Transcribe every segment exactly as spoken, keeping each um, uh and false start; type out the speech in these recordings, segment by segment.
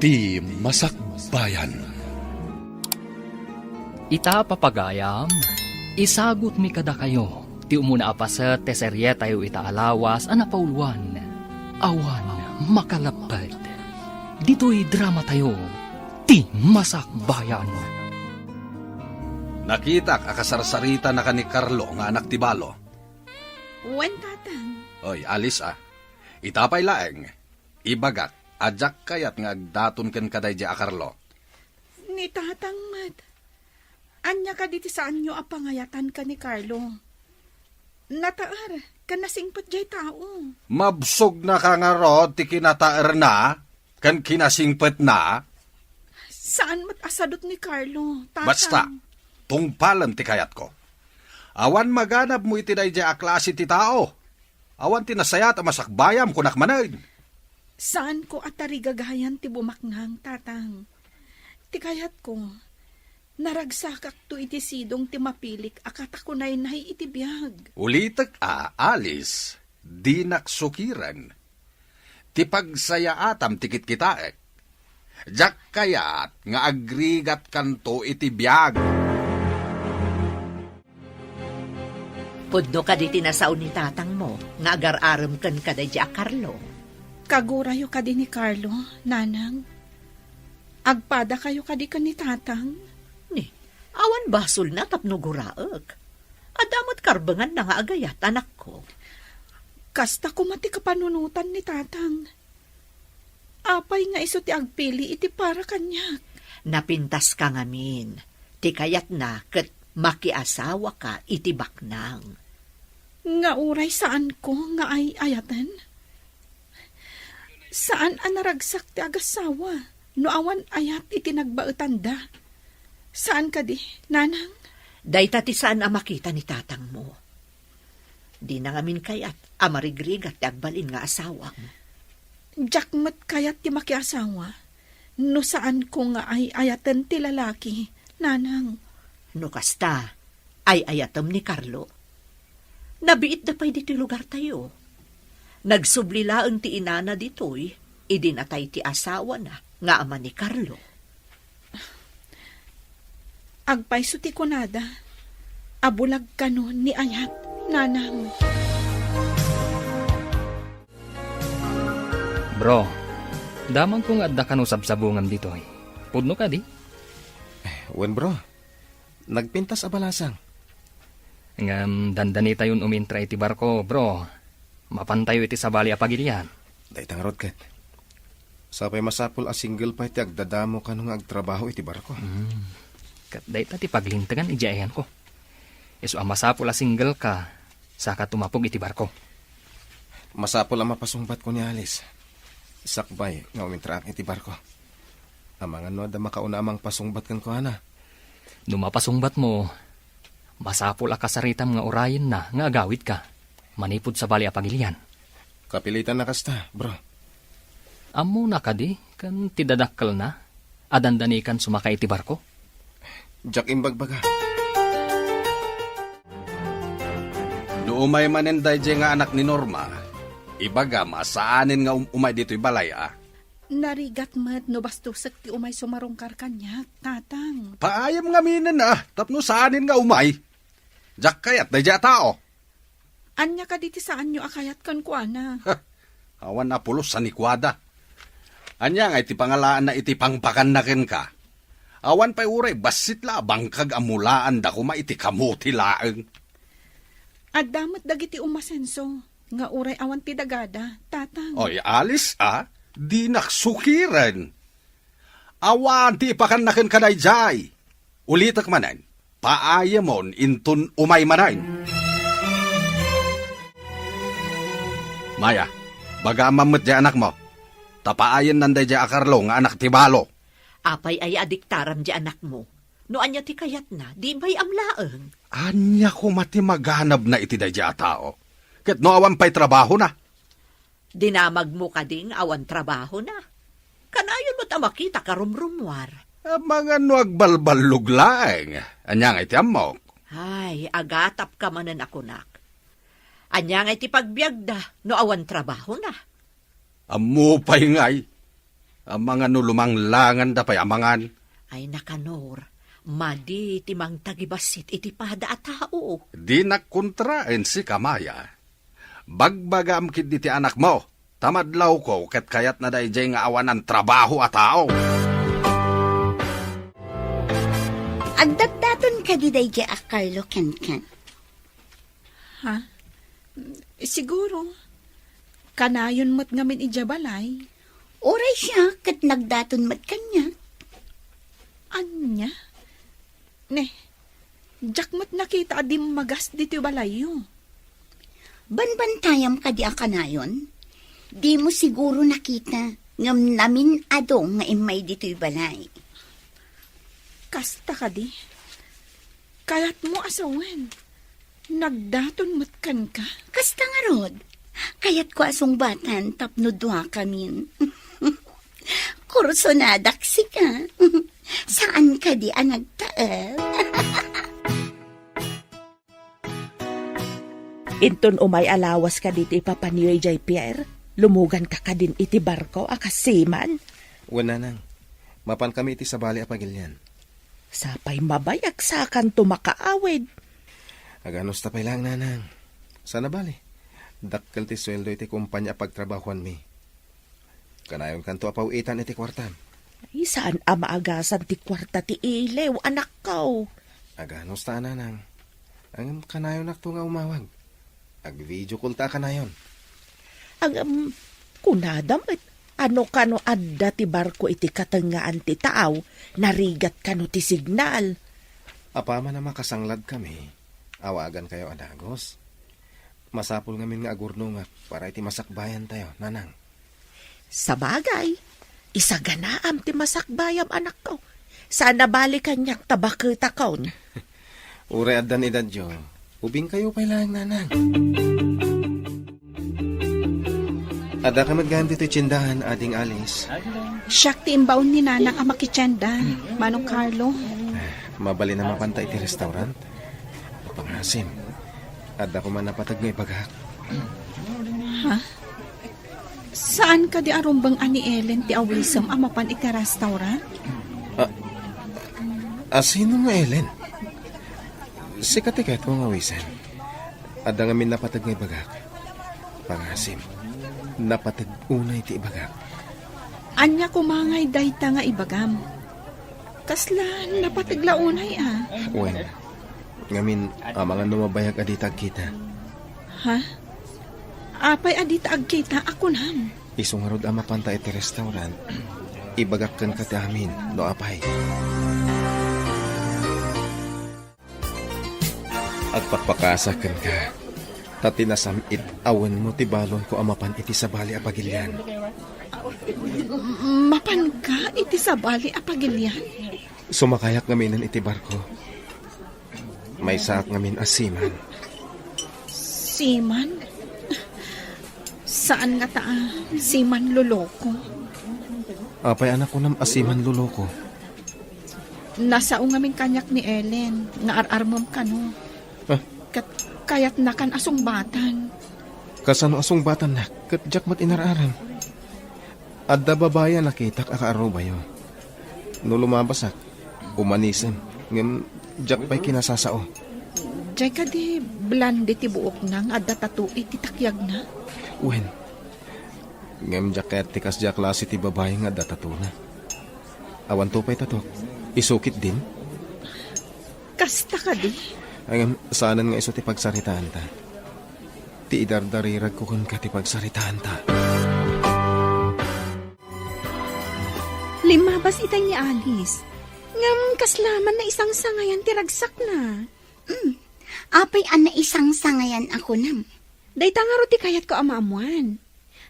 Ti Masakbayan. Ita, papagayam, isagutmi kadakayo ti umuna a paset ti serietayo ita a lawas a napauluan, Awan Makalapped. Ditoy dramatayo, Ti Masakbayan. Nakitak a kasarsaritana ken ni Carlo nga anak ti balo. Wen, Tatang. Oy, Alice, a. Ita pay laeng, ibagak a diak kayat nga agdaton kenka daydiay a Carlo. Ni Tatang met. Ania kadi ti saanyo a pangayatan ken ni Carlo? Nataer ken nasingpet diay tao. Mabsogna ka ngarud ti kinataerna ken kinasingpetna? Saan met a sadut ni Carlo, Tatang. Basta, tungpalem ti kayatko. Awan maganabmo iti daydiay a klase ti tao. Awan ti nasayaat a masakbayam, kunak manen. Saanko a tarigagayan ti bumaknang, Tatang. Ti kayatko, naragsakakto iti sidong ti mapilik a katakunaynay iti biag. Ulitek a, Alice, dinak sukiren. Ti pagsayaatam ti kitkitaek. Diak kayat nga agrigatkanto iti biag. Pudno kadi ti nasao ni tatangmo nga agar-arem kenka daydiay a Carlo? Kagurayo kadi ni Carlo, Nanang? Agpadakayo kadi ken ni Tatang? Ni, awan basolna tapno guraek. Adda met karbenganna nga agayat, anakko. Kasta koma ti kapanunotan ni Tatang. Apay nga isu ti agpili iti para kaniak? Napintaska ngamin. Ti kayatna ket makiasawaka iti baknang. Nga uray saanko nga ay-ayaten? Saan a naragsak ti agassawa no awan ayat iti nagbaetanda. Saan kadi, Nanang? Dayta ti saan a makita ni tatangmo. Dina ngamin kayat a marigrigat ti agbalin nga asawam. Diak met kayat ti makiasawa no saanko nga ay-ayaten ti lalaki, Nanang. No kasta, ay-ayatem ni Carlo. Nabiitda pay ditoy lugartayo. Nagsubli laeng ti inana ditoy idi natay ti asawana nga ama ni Carlo. Agpayso ti kunada a bulag kano ni ayat, Nanang. Bro, damagko nga adda kano sabsabungam ditoy. Pudno kadi? Wen, bro. Nagpintas a balasang. Ngem dandanitayon umintra iti barko, bro. Mapantayo iti sabali a pagilian. Dayta ngarud ket. Sapay masapul a single pay ti agdadamo kano nga agtrabaho iti barko. Hmm. Ket dayta ti paglintegan idiay ayanko. Isu a masapul a single ka, saka tumapog iti barko. Masapul a mapasungbatko ni Alice. Sakbay nga umintraak iti barko. Amangan no adda makauna a mangpasungbat kenkuana. No mapasungbatmo, masapul a kasaritam nga urayenna nga agawidka manipud sabali a pagilian. Kapilitan a kasta, bro. Ammona kadi ken ti dadakkelna a dandanikan sumaka iti barko? Diak imbagbaga. No umay manen daydiay nga anak ni Norma, ibagam a saanen nga um-, umay ditoy balay a. Narigat met no bastosek ti umay sumarungkar kaniak, Tatang. Paayam ngaminen a, tapno saanen nga umay. Diak kayat daydiay a tao. Ania kadi ti saanyo a kayat kenkuana? Awan a pulos a ni kuada. Ania ngay ti pangalaanna iti pangpakanna kenka? Awan pay uray bassit la a bangkag a mulaanda koma iti kamuti laeng. Adda met dagiti umasenso nga uray awan ti dagada, Tatang. Oy, Alice, a, dinak sukiren. Awan ti ipakanna kenka daydiay. Ulitek manen, paayamon inton umay manen. Maya, baga man met diay anakmo. Ta paayennan daydiay a Carlo nga anak ti balo. Apay aya a diktaram diay anakmo? No ania ti kayatna, di bay-am laeng. Ania koma ti maganabna iti daydiay a tao? Ket no awan pay trabahona? Dinamagmo kadi nga awan trabahona? Kanayon met a makita a rumrumuar. Amangan no agbalballog laeng. Ania ngay ti ammok? Ay, agatapka manen a kunak. Ania ngay ti pagbiagda no awan trabahona? Ammo pay ngay. Amangan no lumanglanganda pay amangan. Ay, nakanor, madi ti mangtagibassit iti pada a tao. Dinak kontraen sika, Maya. Bagbagaam ketdi ti anakmo, ta madlawko ket kayatna daydiay nga awanan trabaho a tao. Agdatdaton kadi daydiay a Carlo kenkan? Ha? Siguro. Kanayon met ngamin idiay balay. Uray siak ket nagdaton met kaniak. Ania? Ne, diak met nakita a dimmagas ditoy balayyo. Banbantayam kadi a kanayon? Dimo siguro nakita, ngem namin-ado nga immay ditoy balay. Kasta kadi? Kayatmo a sawen, nagdaton met kenka? Kasta ngarud, kayatko a sungbatan tapno duakamin. Kursonadak sika. Saan kadi a nagtaed? Inton umay a lawas kadi ti ipapanyo idiay pier, lumuganka kadin iti barko a kas seaman? Wen, nanang. Mapankami iti sabali a pagilian. Sapay mabayag sakanto makaawid. Aganusta pay laeng, nanang. Saan a bale, dakkel ti sueldo iti kompania a pagtrabahoanmi. Kanayonkanto a paw-itan iti kuartam. Ay, saan a maagasan ti kuarta ti iliw, anakko. Aganusta a, nanang. Ngem kanayonakto nga umawag. Ag-video call ta a kanayon. Ngem, kunada met, ano kano adda ti barko iti katengngaan ti taaw, narigat kano ti signal? Apaman a makasangladkami, awagankayo a dagus. Masapul ngamin nga agurnongak para iti masakbayantayo, nanang. Sabagay, isaganaam ti masakbayam, anakko. Saan a bale kaniak ta baketakon. Uray addan edadyo, ubingkayo pay laeng, nanang. Addaka met gayam ditoy tiendahan, Ading Alice. Siak ti imbaon ni nanang a makitienda, Manong Carlo. Mabalin a mapanta iti restaurant? Pangasim, adda koma napateg nga ibagak. Ha? Saan kadi a rumbeng a ni Ellen ti awisem a mapan iti restaurant? A, a, sino nga Ellen? Sika ti kayatko nga awisen. Adda ngamin napateg nga ibagak. Pangasim, napateg unay ti ibagak. Ania koma ngay dayta nga ibagam? Kasla napateg la unay a? Wen, ngamin, amangan no mabayag a dita agkita. Ha? Apay a dita agkita a kunam? Isu ngarud a mapanta iti restaurant, ibagak kenka ti amin, no apay. Agpakpakasa kenka, ta ti nasam-it a wenno ti balonko a mapan iti sabali a pagilian. Mapanka iti sabali a pagilian? Sumakayak ngaminen iti barko. Maysaak ngamin a seaman. Seaman? Saan ngata a seaman loloko? Apay a nakunam a seaman loloko? Nasao ngamin kaniak ni Ellen nga ar-armem kano. Ah. Ket kayatnakan a sungbatan. Kasano a sungbatannak ket diak met inar-arem? Adda babai a nakitak a kaarubayo. No lumabasak, umanisem, ngem diak pay kinasasao. Diay kadi blonde ti buokna nga adda tattoo iti takyagna? Wen. Ngem diak kayat ti kasdiay a klase ti babai nga adda tattoo-na. Awanto pay tattoo-k. Isu ketdin? Kasta kadi? Ngem saanen nga isu ti pagsaritaanta. Ti idardariragko kenka ti pagsaritaanta. Limmabas itay ni Alice. Ngem kasla man naisangsangayan ti ragsakna. Hmm. Apay a naisangsangayan a kunam? Dayta ngarud ti kayatko a maammoan.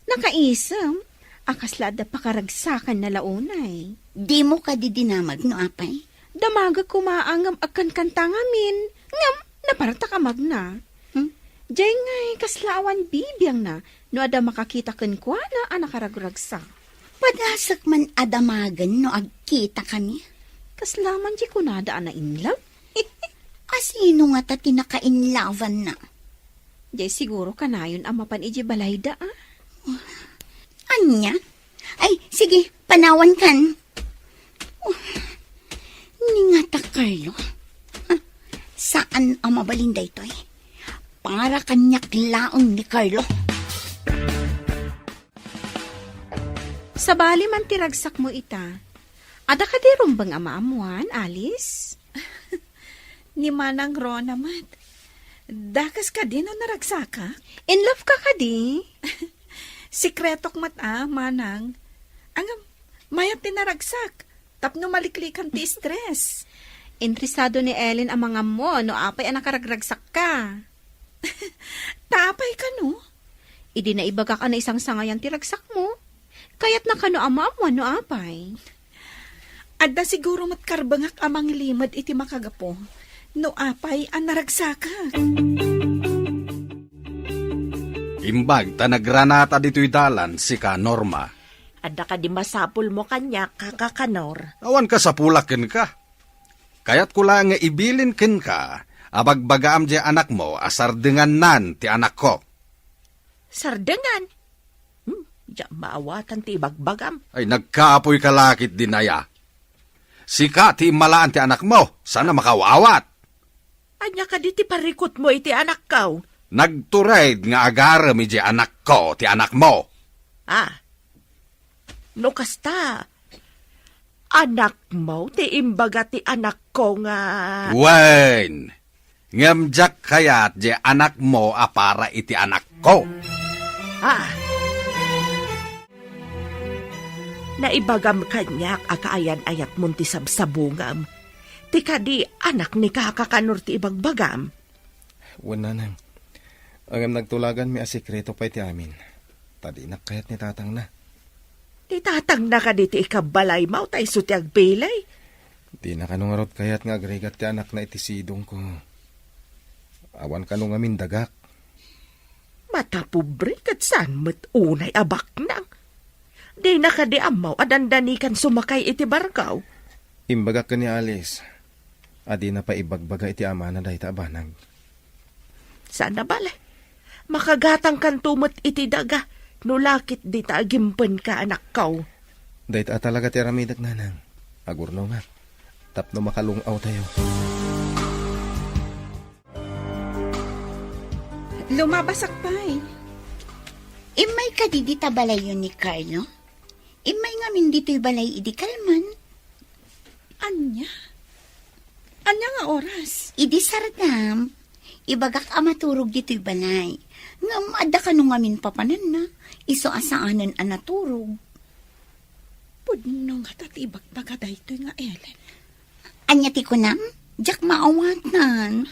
Nakaisem a kasla adda pakaragsakanna la unay. Dimo kadi dinamag no apay? Damagek koma a ngem agkankanta ngamin, ngem napartak a magna. Hmm? Diay ngay kasla awan bibiangna no adda makakita kenkuana a nakaragragsak. Padasek man a damagen no agkitakami. Kasla man diay kunada a na-in love? A sino ngata ti naka-in love-anna? Diay siguro kanayon a mapan idiay balayda, a? Ania? Ay, sige, panawan kan. Oh, ni ngata Carlo. Ha? Saan a mabalin daytoy? Para kaniak laeng ni Carlo. Sabali man ti ragsakmo ita. Adda kadi rumbeng a maammoan, Alice? Ni Manang Rona met. Dakes kadi no naragsakak? In love ka kadi? Sekretok met a, Manang. Ngem, mayat ti naragsak. Tapno maliklikan ti stress. Interesado ni Ellen a mangammo no apay a nakaragragsak ka. Ta apay kano? Idi naibagak a naisangsangayan ti ragsakmo. Kayatna kano a maammoan no apay. Adda siguro met karbengak a mangilimed iti makagapu no apay a naragsakak. Imbag ta nagranata ditoy dalan sika, Norma. Adda kadi masapulmo kaniak, Kaka Kanor? Awan kasapulak kenka. Kayatko la nga ibilin kenka a bagbagaam diay anakmo a sardengannan ti anakko. Sardengan? Hmm, diak maawatan ti ibagbagam. Ay, nagkaapoy ka lakit dinaya. Sika ti immalaan ti anakmo, saan a makaawat. Ania kadi ti parikutmo iti anakko? Nagtured nga agarem idiay anakko ti anakmo. Ah, no kasta, anakmo ti imbaga ti anakko nga... Wen, ngem diak kayat diay anakmo a para iti anakko. Ah. Naibagam kaniak a kaayan-ayatmon ti sabsabungam. Ti kadi anak ni Kaka Kanor ti ibagbagam. Wen, nanang. Ngem nagtulaganmi a sekreto pay ti amin. Ta dinak kayat ni tatangna. Ni tatangna kadi ti ikabbalaymo ta isu ti agpili? Dina kano ngarud kayat nga agrigat ti anakna iti sidongko. Awan kano ngamin dagak. Matapobre ket saan met unay a baknang. Dina kadi ammo a dandanikan sumakay iti barko? Imbagak ken ni Alice a dina pay ibagbaga iti amana dayta a banag. Saan a bale. Makagatangkanto met iti daga no lakit dita agimpenka, anakko. Dayta a talaga ti aramidek, nanang. Agurnongak tapno makalung-awtayo. Lumabasak pay. Immay kadi dita balayyo ni Carlo? Immay ngamin ditoy balay idi kalman. Ania? Ania nga oras? Idi sardam, ibagak a maturog ditoy balay. Ngem adda kano ngamin papananna, isu a saanen a naturog. Pudno ngata ti ibagbaga daytoy nga Ellen. Ania ti kunam? Diak maawatan.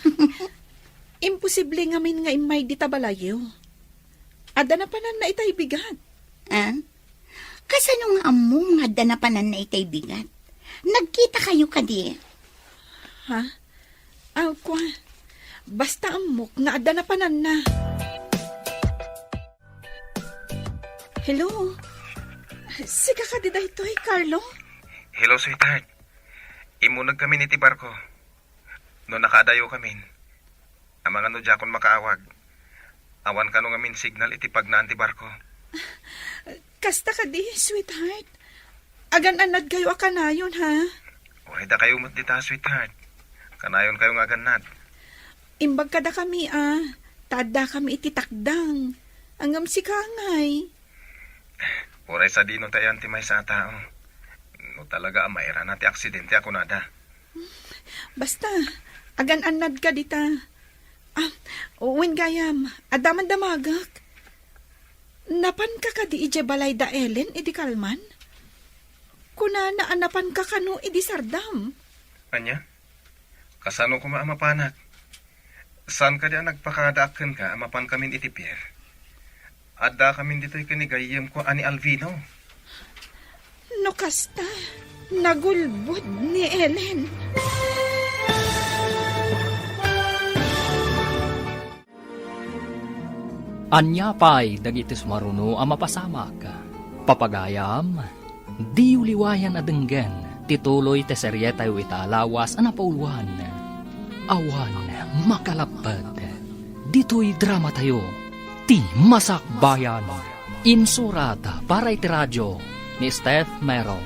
Imposible ngamin nga immay dita balayyo. Adda napananna itay bigat. Ah? Kasano nga ammom nga adda napananna itay bigat? Nagkitakayo kadi? Ha? Aw, kua. Basta ammok nga adda napananna. Hello? Sika kadi daytoy, Carlo? Hello, sweetheart. Immuneg kami iti barko. No nakaadayo kamin, amangan no diakon makaawag. Awan kano ngamin signal iti pagnaan ti barko. Kasta kadi, sweetheart. Agan-annadkayo a kanayon, ha? Uray dakayo met dita, sweetheart. Kanayonkayo nga agannad. Imbag kadakami, a, ta addakami iti takdang. Ngem sika ngay. Uray sadino ta ayan ti maysa a tao. No talaga a mairana ti aksidente a kunada. Basta, agan-annadka dita. Ah, wen gayam, adda man damagek. Napanka kadi idiay balay da Ellen idi kalman? Kunana a napanka kano idi sardam. Ania? Kasano koma a mapanak? Saan kadi a nagpakadaak kenka a mapankamin iti pier? Addakamin ditoy ken ni gayyemko a ni Alvino. No kasta, nagulbod ni Ellen. Ania pay dagiti sumaruno a mapasamak? Papagayam, diyo liwayan a denggen ti tuloy ti serietayo ita a lawas a napauluan. Awan makalappet. Ditoy dramatayo, Ti Masakbayan. Insurat para iti radio, ni Steph Mero.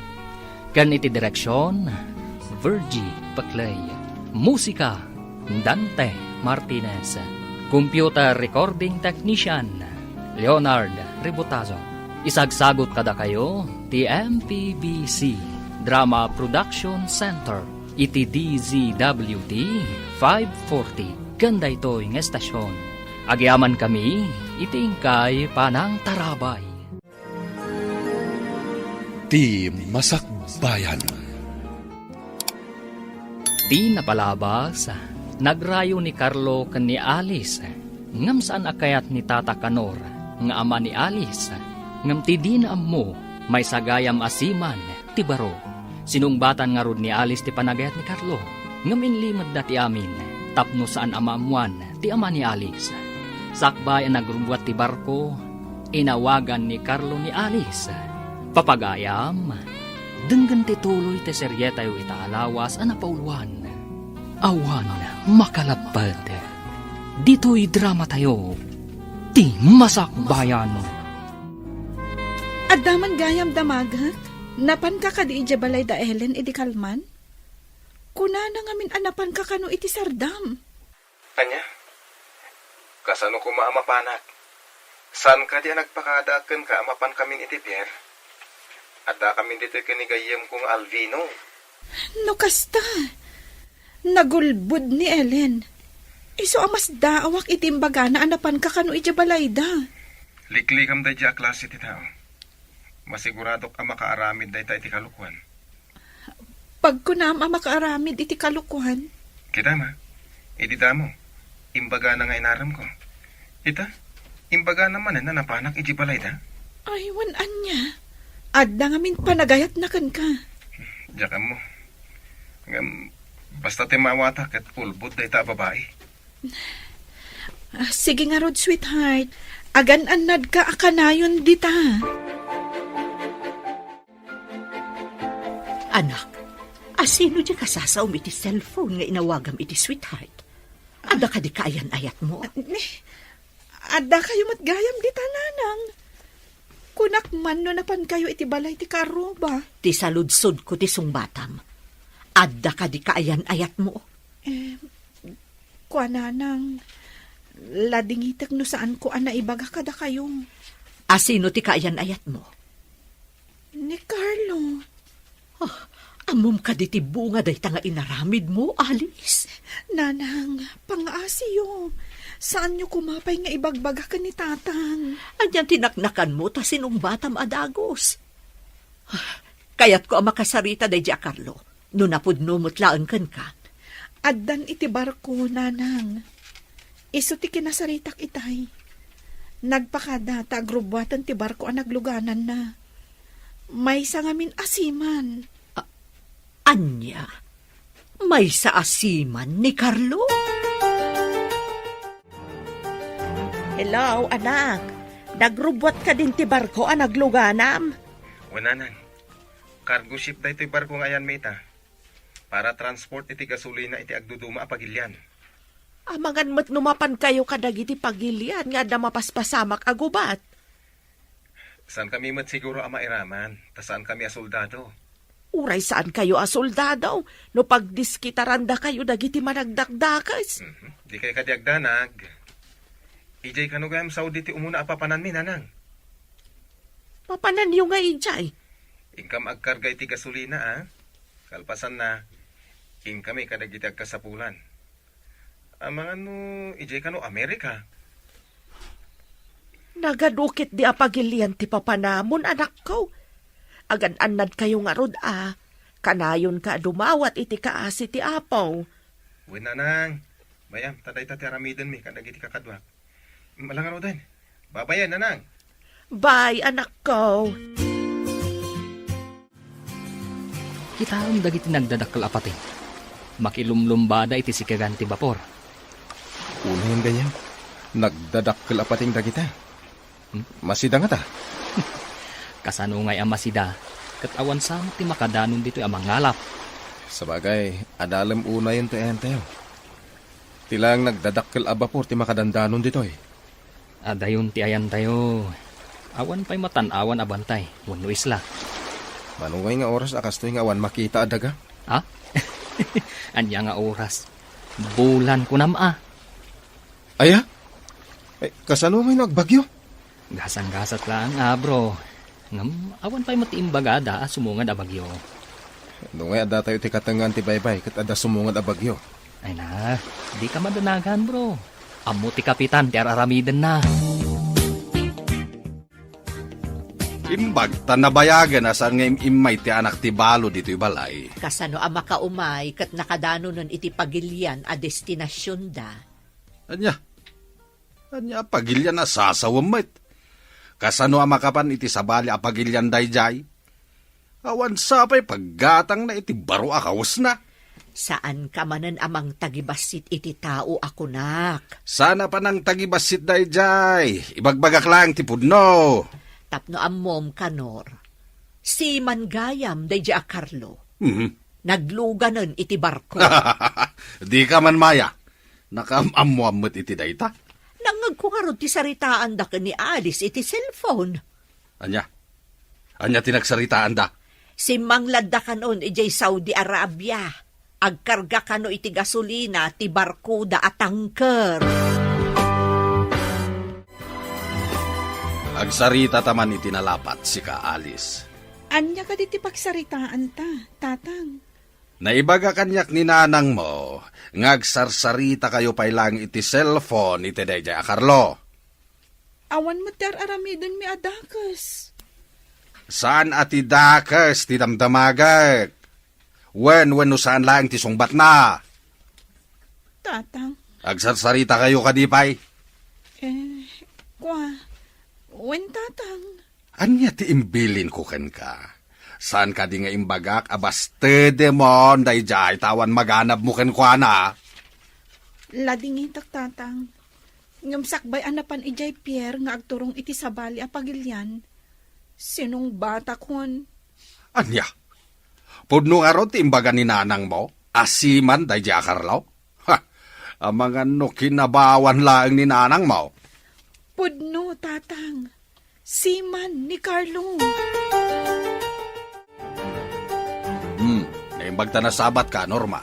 Ken iti direksion, Virgie Peclay. Musika, Dante Martinez. Computer recording technician, Leonard Ributazo. Isagsagut kadakayo ti M P B C Drama Production Center iti D Z W T five forty ken daytoy nga estasion. Agyamankami iti inkay panangtarabay. Ti Masakbayan. Ti napalabas, nagrayo ni Carlo ken ni Alice, ngem saan a kayat ni Tata Kanor nga ama ni Alice, ngem ti dina ammo, maysa gayam a siman ti baro. Sinungbatan ngarud ni Alice ti panagayat ni Carlo, ngem inlimedda ti amin tapno saan a maammoan ti ama ni Alice. Sakbay a nagrubbuat ti barko, inawagan ni Carlo ni Alice. Papagayam, denggen ti tuloy ti serietayo ita a lawas a napauloan. Awan makalapped. Ditoy dramatayo, ti Masakbayan. Adda man gayam damagek? Napanka kadi idiay balay da Ellen idi kalman? Kunana ngamin a napanka kano iti sardam. Ania? Kasano koma a mapanak? Saan kadi a nagpakadaak kenka a mapankamin iti pier? Addakamin ditoy ken ni gayyemko nga Alvino. No kasta, nagulbod ni Ellen. Isu a masdaawak iti imbagana a napanka kano idiay balayda. Liklikam daydiay a klase ti tao. Masiguradok a makaaramid dayta iti kalokuan. Pagkunam a makaaramid iti kalokuan. Kita ma, idi damo, imbagana nga inaramko. Ita, imbagana manen a napanak iti balayda. Ay, wen ania? Adda ngamin panagayatna kenka. Diak ammo. Ngem, basta ti maawata ket ulbod dayta a babai. Ah, sige ngarud, sweetheart. Agan-annadka a kanayon dita. Anak, asino diay kasasaom iti cellphone nga inawagam iti sweetheart? Adda kadi kaayan-ayatmo? Ne, adda kayo met gayam dita, nanang. Kunak man no napan kayo iti balay ti kaarruba. Ti saludsodko ti sungbatam. Adda kadi kaayan-ayatmo? Eh, kuananang, ladingitek no saanko a naibaga kadakayo. Asino ti kaayan-ayatmo? Ni Carlo. Ah, ammom kadi ti bunga dayta nga inaramidmo, Alice? Nanang, pangaasiyo. Saanyo koma pay nga ibagbaga ken ni Tatang. Anian ti naknakanmo ta sinungbatam a dagus? Ah, kayatko a makasarita daydiay a Carlo. No napudno met laeng kenka. Addan iti barko, nanang. Isu ti kinasaritak itay. Nagpakada ta agrubbuaten ti barko a naglugananna. Maysa ngamin a siman. A-, ania? Maysa a siman ni Carlo? Hello, anak. Nagrubbuat kadin ti barko a nagluganam? Wen, nanang. Cargo ship daytoy barko nga ayanmi ita. Para transport iti gasolina iti agduduma a pagilian. Amangan met no mapan kayo kadagiti pagilian nga adda mapaspasamak a gubat. Saan kami met siguro a mairaman, ta saan kami a soldado. Uray saan kayo a soldado, no pagdiskitaranda kayo dagiti managdakdakes. Mhm. Di kay kadi agdanag. Ijay kano gayam Saudi ti umuna a papananmi, nanang? Papananyo nga ijay? Inkam agkarga iti gasolina, a? Kalpasanna, inkami kadagiti agkasapulan. Amangan no ijay kano Amerika? Nagadu ketdi a pagilian ti papanamon, anakko. Agan-annad kayo ngarud a, kanayonka a dumawat iti kaasi ti Apo. Wen, nanang. Bay-am, ta dayta ti aramidenmi kadagiti kakaduak. Ala ngaruden. Babayen, nanang. Bye, anakko. Kitaem dagiti nagdadakkel a pateng. Makilumlumbada iti sikegan ti bapor. Unayen gayam, nagdadakkel a pateng dagita. Hmm? Masida ngata? Kasano ngay a masida? Ket awan sa met ti makadanon ditoy a mangalap. Sabagay, adalem unayen ti ayantayo. Ti laeng nagdadakkel a bapor ti makadandanon ditoy. Adayon ti ayantayo. Awan pay matan-awan a bantay wenno isla. Mano ngay nga oras a kastoy nga awan makita a daga? Ha? Ania nga oras? Bulan kunam a. Aya? Eh, kasano ngay no agbagyo? Gasang-gasat laeng a, bro. Ngem awan pay met ti imbagada a sumungad a bagyo. No ngay adda tayo ti katengngaan ti baybay ket adda sumungad a bagyo. Ay na, dika madanagan, bro. Ammo ti kapitan ti ar-aramidenna. Imbag ta nabayagen a saan nga im-immay ti anak ti balo ditoy balay. Kasano a makaumay ket nakadanonen iti pagilian a destinasionda? Ania? Ania a pagilian a sasawem met? Kasano a makapan iti sabali a pagilian daydiay? Awan sa pay paggatangna iti baro a kawesna. Saanka manen a mangtagibassit iti tao a kunak. Saan a panangtagibassit daydiay? Ibagbagak laeng ti pudno. Tapno ammom, Kanor, siman gayam daydiay a Carlo. Mhm. Nagluganen iti barko. Dika man maya. Nakaam-ammoan met iti dayta. Nangngegko ngarud ti saritaanda ken ni Alice iti cellphone. Ania? Ania ti nagsaritaanda? Simmangladda kanon idiay Saudi Arabia. Agkarga kano iti gasolina ti barkoda a tanker. Agsarita ta man iti nalapat, sika, Alice. Ania kadi ti pagsaritaanta, Tatang? Naibaga kaniak ni nanangmo nga agsarsarita kayo pay laeng iti cellphone iti daydiay a Carlo. Awan met ti ar-aramidenmi a dakes. Saan a ti dakes ti damdamagek? Wen, wenno saan laeng ti sungbatna? Tatang. Agsarsarita kayo kadi pay? Eh, kwa, wen, Tatang. Ania ti imbilinko kenka? Saan kadi nga imbagak a bastedemon daydiay ta awan maganabmo kenkuana? Ladingitak, Tatang. Ngem sakbay a napan idiay pier nga agturong iti sabali a pagilian, sinungbatakon. Ania? Pudno ngarud ti imbaga ni nanangmo a siman daydiay a Carlo? Ha! Amangan no kinabawan laeng ni nanangmo. Pudno, Tatang. Siman ni Carlo. Hmm, naimbag ta nasabatka, Norma.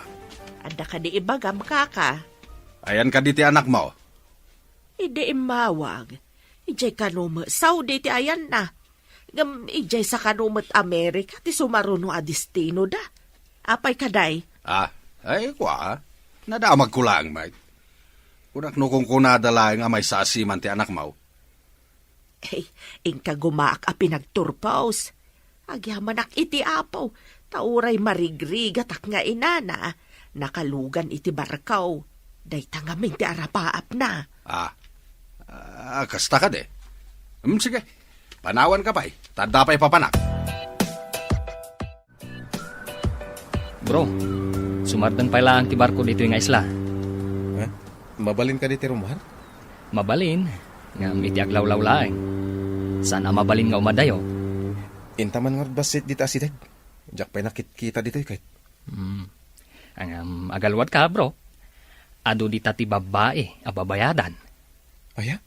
Adda kadi ibagam, kaka? Ayan kadi ti anakmo? Idi immawag, idiay kano met Saudi ti ayanna. Ngem idiay sa kano met Amerika ti sumaruno a destinoda. Apay kadi? Ah, ay, kua. Nadamagko laeng met. Kunak no kunkunada laeng a maysa a siman ti anakmo. Ay, inka gumaak a pinagturpos. Agyamanak iti Apo, ta uray marigrigatak nga inana, nakalugan iti barko. Dayta ngamin ti arapaapna. Ah, ah, kasta kadi? Hmm, sige. Panawanka pay, ta adda pay papanak. Bro, sumardeng pay laeng ti barko ditoy nga isla. Eh? Mabalin kadi ti rummuar? Mabalin, ngem iti aglawlaw laeng. Saan a mabalin nga umadayo. Inta man ngarud bassit dita asideg. Diak pay nakitkita ditoy ket. Hmm. Ngem agaluadka, bro. Adu dita ti babbai a babayadan. Aya?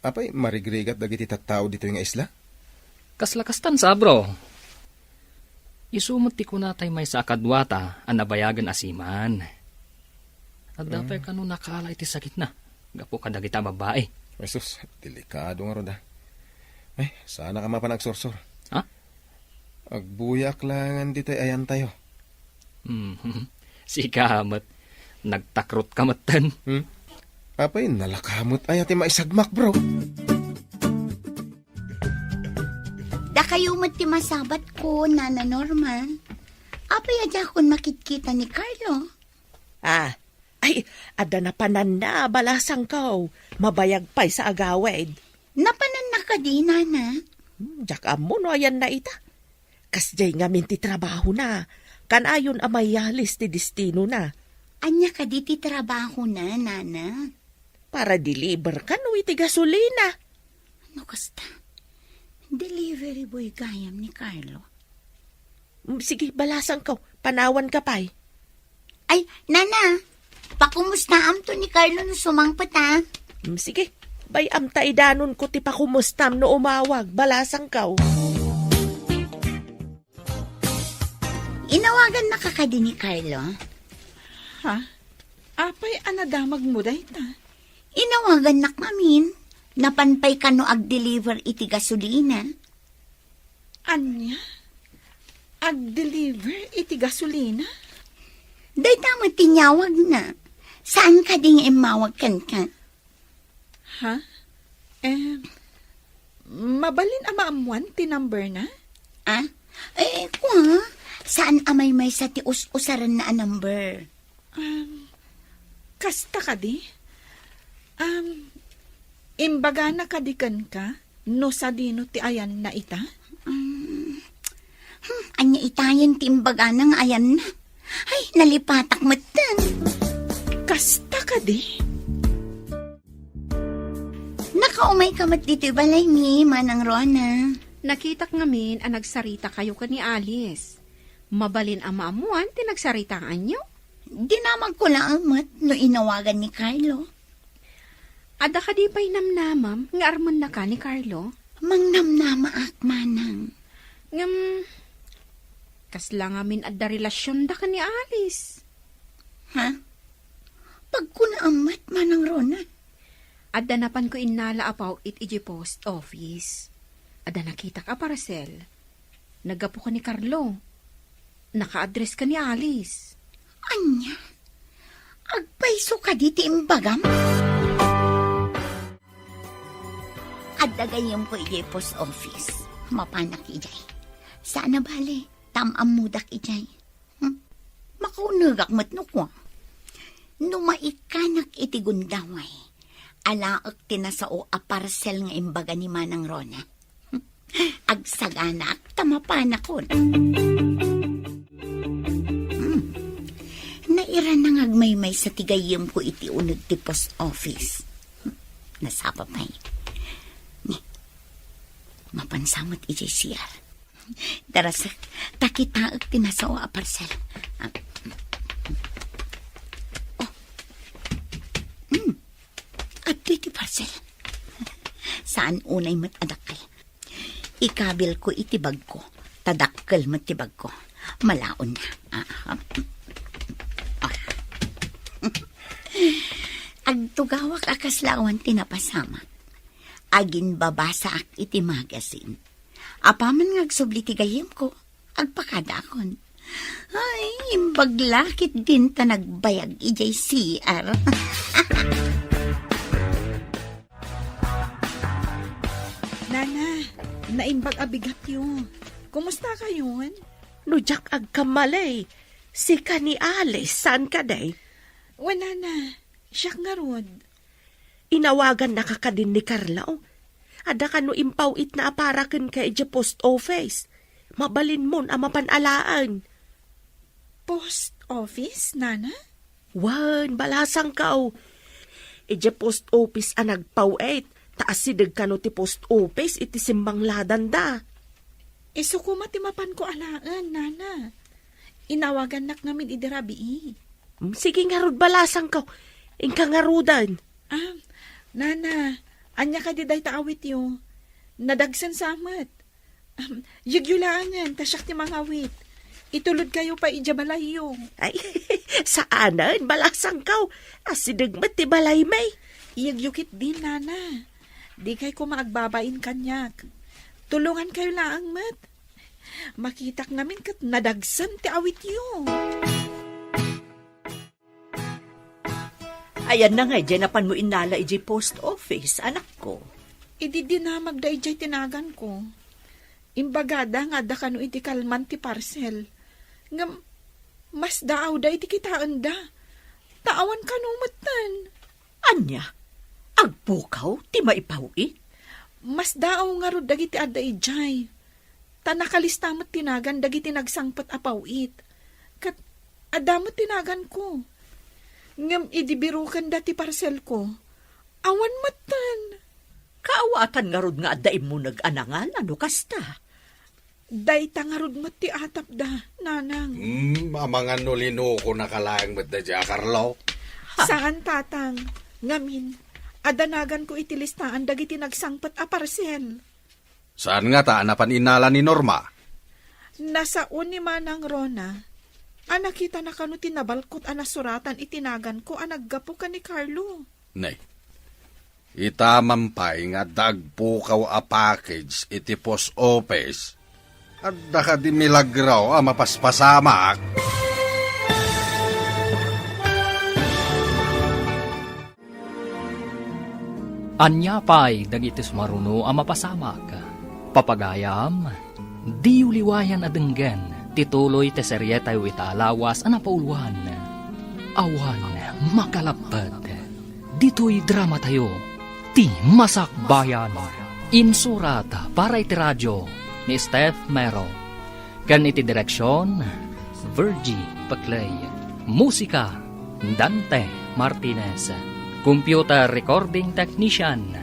Apay, marigrigat dagiti tattao ditoy nga isla? Kasla kastan sa, bro. Isu met ti kuna tay maysa a kaduata a nabayagen a siman. Adda pay kano nakaala iti sakitna gapu kadagita a babbai. Jesus, delikado ngarud a. Ay, saanak a mapan agsursor. Ha? Agbuyaak laengen ditoy ayantayo. Hmm, sika met. Nagtakrotka metten. Hmm? Apay, nalaka met aya ti maisagmak, bro? Dakayo met ti masabatko, Nana Norma. Apay a diakon makitkita ni Carlo? Ah, ay, adda napananna, balasangko. Mabayag pay sa agawid. Napananna kadi, Nana? Hmm, diak ammo no ayanna ita. Kasdiay ngamin ti trabahona. Kanayon a mayalis ti destinona. Ania kadi ti trabahona, Nana? Para deliver kano iti gasolina. No kasta, delivery boy gayam ni Carlo. Mm, sige, balasangko. Panawanka pay. Ay, Nana, pakumustaamto ni Carlo no sumangpet, a. Mm, sige, bay-am ta idanonko ti pakumustam no umawag, balasangko. Inawagannaka kadi ni Carlo? Ha? Apay a nadamagmo dayta? Inawagannak ngamin. Napan pay kano agdeliver iti gasolina. Ania? Agdeliver iti gasolina? Dayta met ti inyawagna. Saan kadi nga immawag kenka? Ha? Eh, mabalin a maammuan ti number na? Ah? Eh, kua, saan a maymaysa ti us-usaranna a number? Um, kasta kadi? Um, imbagana kadi kenka no sadino ti ayanna ita? Um, hmm, ania itayen ti imbagana nga ayanna? Ay, nalipatak metten. Kasta kadi? Nakaumayka met ditoy balaymi, Manang Rona. Nakitak ngamin a nagsaritakayo ken ni Alice. Mabalin a maammuan ti nagsaritaanyo? Dinamagko laeng met no inawagan ni Carlo. Adda kadi pay namnamam nga armennaka ni Carlo? Mangnamnamaak, Manang. Ngem, kasla ngamin adda relasionda ken ni Alice? Ha? Pagkunaam met, Manang Rona. Adda napanko innala a paw-it idiay post office. Adda nakitak a parcel. Naggapu ken ni Carlo. Naka-address ken ni Alice. Ania? Agpayso kadi ti imbagam? Adda gayyemko idiay post office. Mapanak idiay. Saan a bale, ta am-ammodak idiay. Hmm? Makaunegak met no kua. No maikkanak iti gundaway, alaek ti nasao a parcel nga imbaga ni Manang Rona. Hmm? Agsaganaak ta mapanakon. Hmm. Nairana nga agmaymaysa ti gayyemko iti uneg ti post office. Hmm. Nasapa pay. Ni, mapansa met idiay C R. Darasek, ta kitaek ti nasao a parcel. Ah. Oh. Hmm. Adtoy ti parcel. Saan unay met a dakkel. Ikabilko iti bagko. Ta dakkel met ti bagko. Malaonna. Ah, ah. Ah. Agtugawak a kasla awan ti napasamak. Aginbabasaak iti magazine. Apaman nga agsubli ti gayyemko, agpakadaakon. Ay, imbag la ketdin ta nagbayag idiay C R. Nana, naimbag a bigatyo. Kumusta kayon? No diak agkamali, sika ni Alice, saan kadi? Wen, Nana, siak ngarud. Inawagannaka kadin ni Carlo? Adda kano impaw-itna a para kenka idiay post office. Mabalinmon a mapan alaen. Post office, Nana? Wen, balasangko. Idiay post office a nagpaw-it, ta asideg kano ti post office iti simmangladanda. Isu koma ti mapanko alaen, Nana. Inawagannak ngamin idi rabii. Mm, sige ngarud, balasangko. Inka ngaruden. Ah, Nana, ania kadi dayta awityo? Nadagsen sa met. Am, yegyo laengen, ta siak ti mangawit. Itulodkayo pay idiay balayyo. Ay, saanen, balasangko. Asideg met ti balaymi. Yegyo ketdin, Nana. Dikay koma agbabain kaniak. Tulongankayo laeng met. Makitak ngamin ket nadagsen ti awityo. Ayanna nga idiay napanmo innala idiay post office, anakko? Idi dinamagda idiay tinaganko, imbagada nga adda kano iti kalman ti parcel. Ngem, masdaawda iti kitaenda. Ta awan kano metten. Ania? Agpukaw ti maipaw-it? Masdaaw ngarud dagiti adda idiay. Ta nakalista met ti nagan dagiti nagsangpet a paw-it. Ket adda met ti naganko. Ngem idi birukenda ti parselko, awan metten. Kaawatan ngarud nga adda immuneg a nangala no kasta? Dayta ngarud met ti atapda, Nanang. Hmm, amangan no linukonaka laeng met daydiay a Carlo. Saan, Tatang. Ngamin, adda naganko iti listaan dagiti nagsangpet a parsel. Saan ngata a napan innala ni Norma? Nasao ni Manang Rona a nakitana kano ti nabalkot a nasuratan iti naganko a naggapu ken ni Carlo. Nay, ita man pay nga adda agpukaw a package iti post office. Adda kadi milagro a mapaspasamak? Ania pay dagiti sumaruno a mapasamak? Papagayam, diyo liwayan a denggen ti tuloy ti serietayo ita a lawas a napauluan, Awan Makalapped. Ditoy dramatayo, ti Masakbayan. Insurat para iti radio ni Steph Mero. Ken iti direksion, Virgie Peclay. Musika, Dante Martinez. Computer recording technician,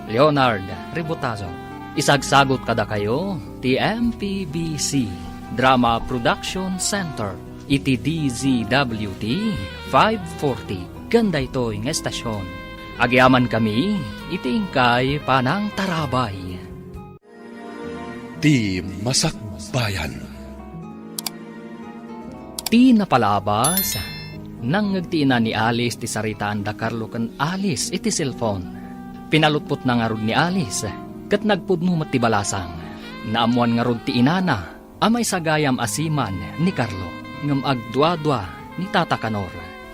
Leonard Ributazo. Isagsagot kadakayo ti M P B C Drama Production Center iti D Z W T five forty ken daytoy nga estasion. Agyamankami iti inkay panangtarabay. Ti Masakbayan. Ti napalabas, nangngeg ti ina ni Alice ti saritaan da Carlo ken Alice iti cellphone. Pinalutpotna ngarud ni Alice, ket nagpudno met ti balasang. Naammoan ngarud ti inana a maisagayam a seaman ni Carlo, ngem agduadua ni Tata Kanor.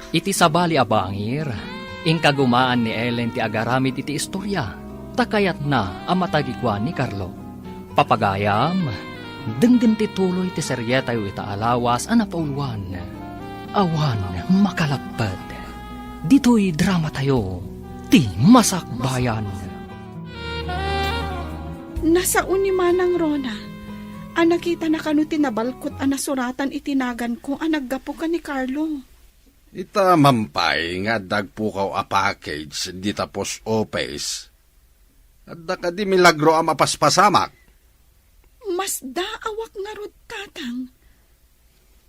Iti sabali a bangir, inkagumaan ni Ellen ti agaramid iti istoria, ta kayatna a matagikuan ni Carlo. Papagayam, denggen ti tuloy ti serietayo ita a lawas a napauluan, Awan Makalapped. Ditoy dramatayo, ti Masakbayan. Nasao ni Manang Rona a nakitana kano ti nabalkot a nasuratan iti naganko a naggapu ken ni Carlo. Ita man pay nga adda agpukaw a package dita post office. Adda kadi milagro a mapaspasamak? Masdaawak ngarud, Tatang.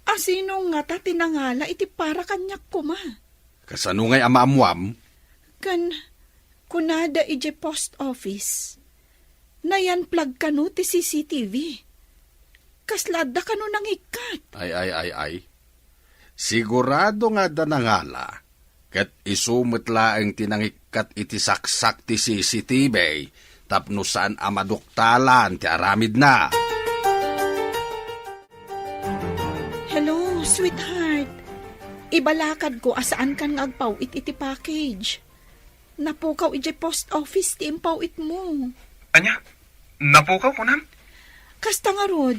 Asino ngata ti nangala iti para kaniak koma? Kasano ngay a maammuam? Ken kunada idiay post office, nayan-plug kano ti C C T V. Kasla adda kano nangikkat? Ay, ay, ay, ay. Sigurado nga adda nangala, ket isu met laeng ti nangikkat iti saksak ti C C T V tapno saan a maduktalan ti aramidna. Hello, sweetheart. Ibalakadko a saankan nga agpaw-it iti package. Napukaw idiay post office ti impaw-itmo. Ania? Napukaw, kunam? Kasta ngarud,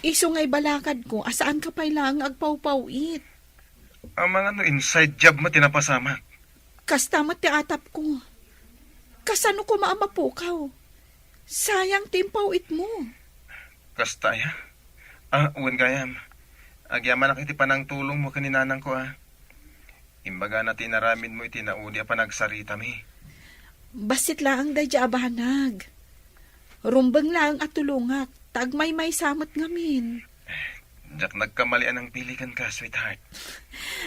isu nga ibalakadko a saanka pay laeng nga agpawpaw-it. Amangan no inside job met ti napasamak. Kasta met ti atapko. Kasano koma a mapukaw? Sayang ti impaw-itmo. Kasta aya? Ah, wen gayam. Agyamanak iti panangtulongmo ken ni nanangko, ah. Imbagana ti inaramidmo iti naudi a panagsaritami. Bassit laeng daydiay a banag. Rumbeng laeng a tulongak, ta agmaymaysa met ngamin. Diak nagkamali a nangpili kenka, sweetheart.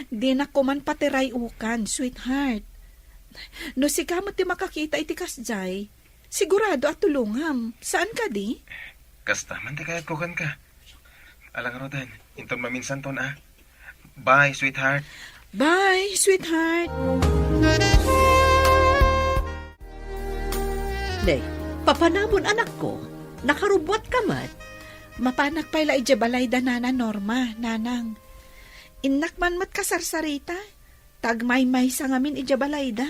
Dinak koman patiray-ukan, sweetheart. No sika met ti makakita iti kasdiay, sigurado a tulongam. Saan kadi? Kasta man ti kayatko kenka. Ala ngaruden, inton maminsanton, ah. Bye, sweetheart. Bye, sweetheart. Ne, papanamon, anakko. Nakarubbuatka met. Mapanak pay la idiay balayda Nana Norma, Nanang. Innak man met kasarsarita, ta agmaymaysa ngamin idiay balayda.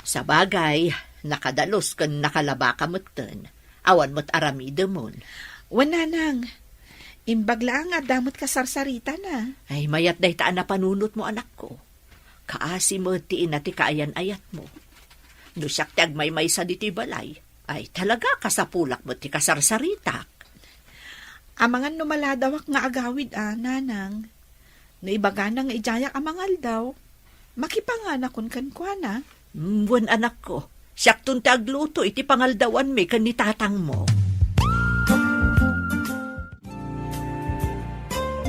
Sabagay, nakadalus ken nakalabaka metten. Awan met aramidemon. Wen, Nanang. Imbag laeng nga adda met kasarsaritana. Ay, mayat dayta a napanunotmo, anakko. Kaasi met ti ina ti kaayan-ayatmo. No siak ti agmaymaysa ditoy balay, ay, talaga, kasapulak met ti kasarsaritak. Amangan no maladawak nga agawid a, Nanang. No ibagana nga idiayak a mangaldaw, makipanganakon kenkuana. Mm, wen, anakko, siakton ti agluto iti pangaldawanmi ken ni tatangmo.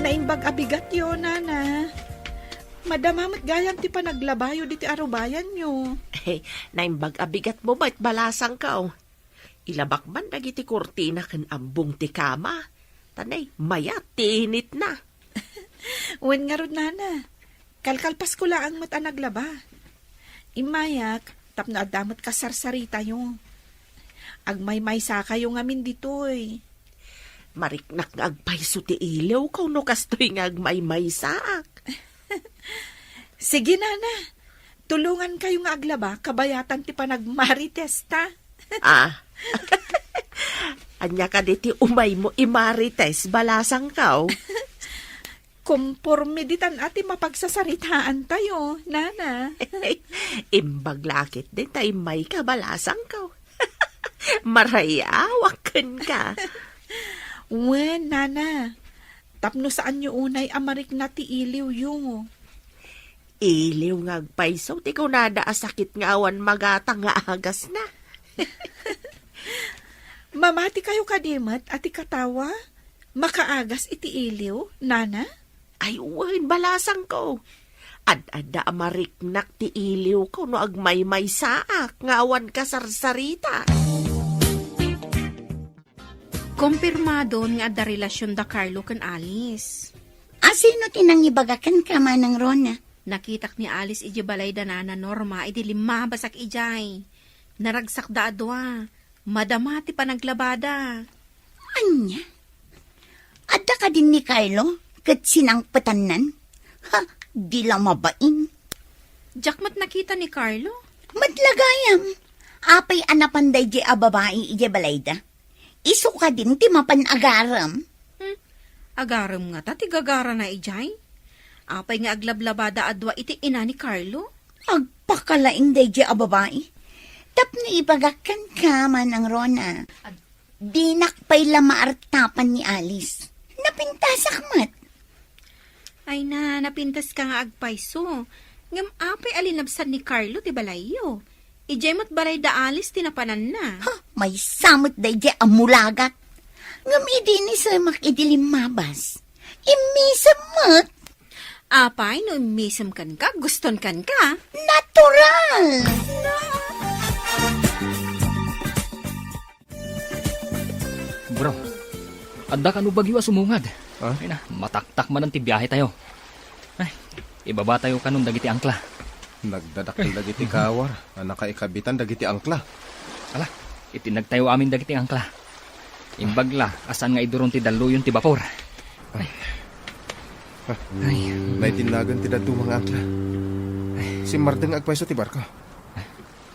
Naimbag a bigatyo, Nana. Madama met gayam ti panaglabayo diti arubayanyo. Naimbag a bigatmo met, balasangko. Ilabak man dagiti kurtina ken ambong ti kama. Ta nay, mayat ti initna. Wen ngarud, nana, kalkalpasko laeng met a naglaba. Immayak, tapno adda met kasarsaritayo. Agmaymaysakayo ngamin ditoy. Mariknak nga agpayso ti iliwko no kastoy nga agmaymaysaak. Sige, nana. Tulongankayo nga aglaba, kabayatan ti panagmaritesta. Ah. Ania kadi ti umaymo imarites, balasangko? Komporme ditan a ti mapagsasaritaantayo, nana. Imbag la ketdin ta immayka, balasangko. Marayawak kenka. Wen, nana. Tapno saanyo unay a marikna ti iliwyo. Iliw nga agpayso ti kunada a sakit nga awan magatang nga agasna. Mamatikayo kadi met a ti katawa? Makaagas iti iliw, nana? Ay, wen, balasangko. Ad-adda a mariknak ti iliwko no agmaymaysaak nga awan kasarsarita. Kompirmadon nga adda relasion da Carlo ken Alice. A, sino ti nangibaga kenka, Manang Rona? Nakitak ni Alice idiay balay da Nana Norma idi limmabasak idiay. Naragsakda a dua. Madama ti panaglabada. Ania? Adda kadin ni Carlo ket sinangpetannan? Ha, di la mabain. Diak met nakita ni Carlo. Met la gayam. Apay a napan daydiay a babai idiay balayda? Isu kadin ti mapan agarem. Hmm, agarem ngata ti gagarana idiay? Apay nga aglablabada a dua iti ina ni Carlo? Agpakalaing daydiay a babai. Tapno ibagak kenka, Manang Rona. Dinak pay la maartapan ni Alice. Napintasak met. Ay na, napintaska nga agpayso. Ngem apay a linabsan ni Carlo ti balayyo? Idiay met balay da Alice ti napananna. Ha, maysa met daydiay a mulagat. Ngem idi inisemak idi limmabas, immisem met. Apay no immisem kenka, guston kenka? Natural! Bro, adda kano bagyo a sumungad. Ha? Ay na, mataktak manen ti biahe tayo. Ay, ibaba tayo kanon dagiti angkla. Nagdadakkel dagiti kawar a nakaikabitan dagiti angkla. Ala, itinnag tayo amin dagiti angkla. Imbag la, a saan nga iduron ti dalluyon ti bapor. Ay. Ay. Naitinnagan ti dadduma nga angkla. Simmardeng nga agpayso ti barko.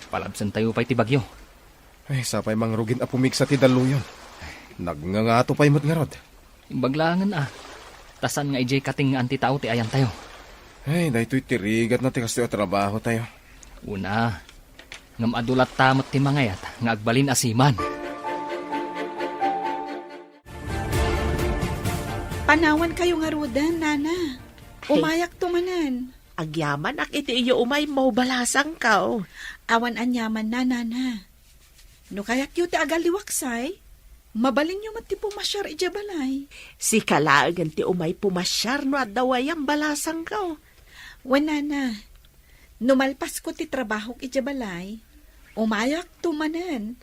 Palabsen tayo pay ti bagyo. Ay, sapay mangrugin a pumigsa ti dalluyon. Nagngangato pay met ngarud. Imbag laengen a. Ta saan nga idiay katengngaan ti tao ti ayantayo. Ay, daytoy ti rigatna ti kastoy a trabahotayo. Una, ngem adu latta met ti mangayat nga agbalin a seaman. Panawankayo ngaruden, nana. Ay. Umayakto manen. Agyamanak iti iyo umaymo, balasangko. Awan aniamanna, nana. No kayatyo ti agalliwaksay, mabalinyo met ti pumasiar idiay balay. Sika laengen ti umay pumasiar no adda wayam, balasangko. Wen, nana, no malpasko ti trabahok idiay balay, umayakto manen.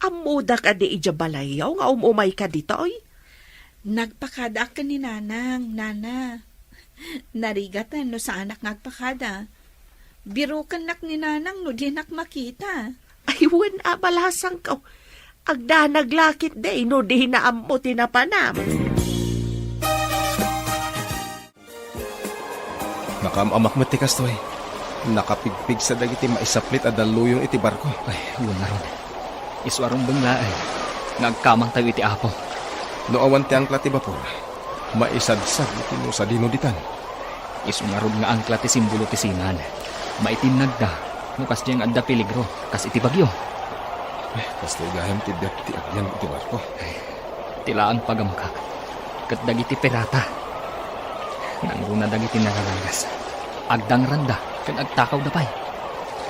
Ammoda kadi idiay balayyo nga um-umayka ditoy? Nagpakadaak ken ni Nanang, nana. Narigaten no saanak nga agpakada. Birokennak ni Nanang no dinak makita. Ay, wen a, balasangko. Agdanag la ketdi no dina ammo ti napanam. Nakaam-amak met ti kastoy. Nakapigpigsa dagiti maisaplit a dalluyon iti barko. Ay, wen ngarud. Isu a rumbeng laeng nga agkamangtayo iti Apo. No awan ti angkla ti bapor, maisadsad iti no sadino ditan. Isu ngarud nga angkla ti simbolo ti seaman. Maitinnagda no kasdiay nga adda peligro, kas iti bagyo. Ay, kastoy gayam ti biag ti agyan iti barko. Ay, ti laeng pagamaka ket dagiti pirata. Nangruna dagiti nararangas. Agdangranda ken agtakawda pay.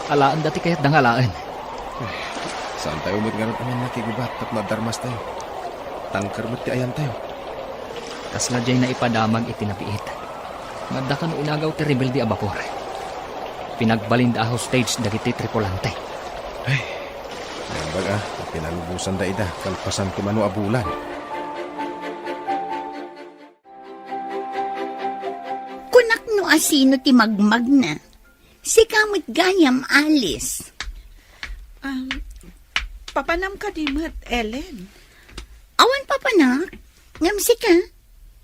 Alaenda ti kayatda nga alaen. Saantayo met ngarud a mannakigubat tapno adda armastayo. Tangker met ti ayantayo. Kasla diay naipadamag iti nabiit. Nga adda kano inagaw ti rebelde a bapor. Pinagbalinda a hostage dagiti tripulante. Ay, naimbag a, pinalubosanda ida, kalpasan ti mano a bulan. Asino ti magmagna? Sika met gayam, Alice. Um, papanam kadi met, Ellen? Awan papanak, ngem sika,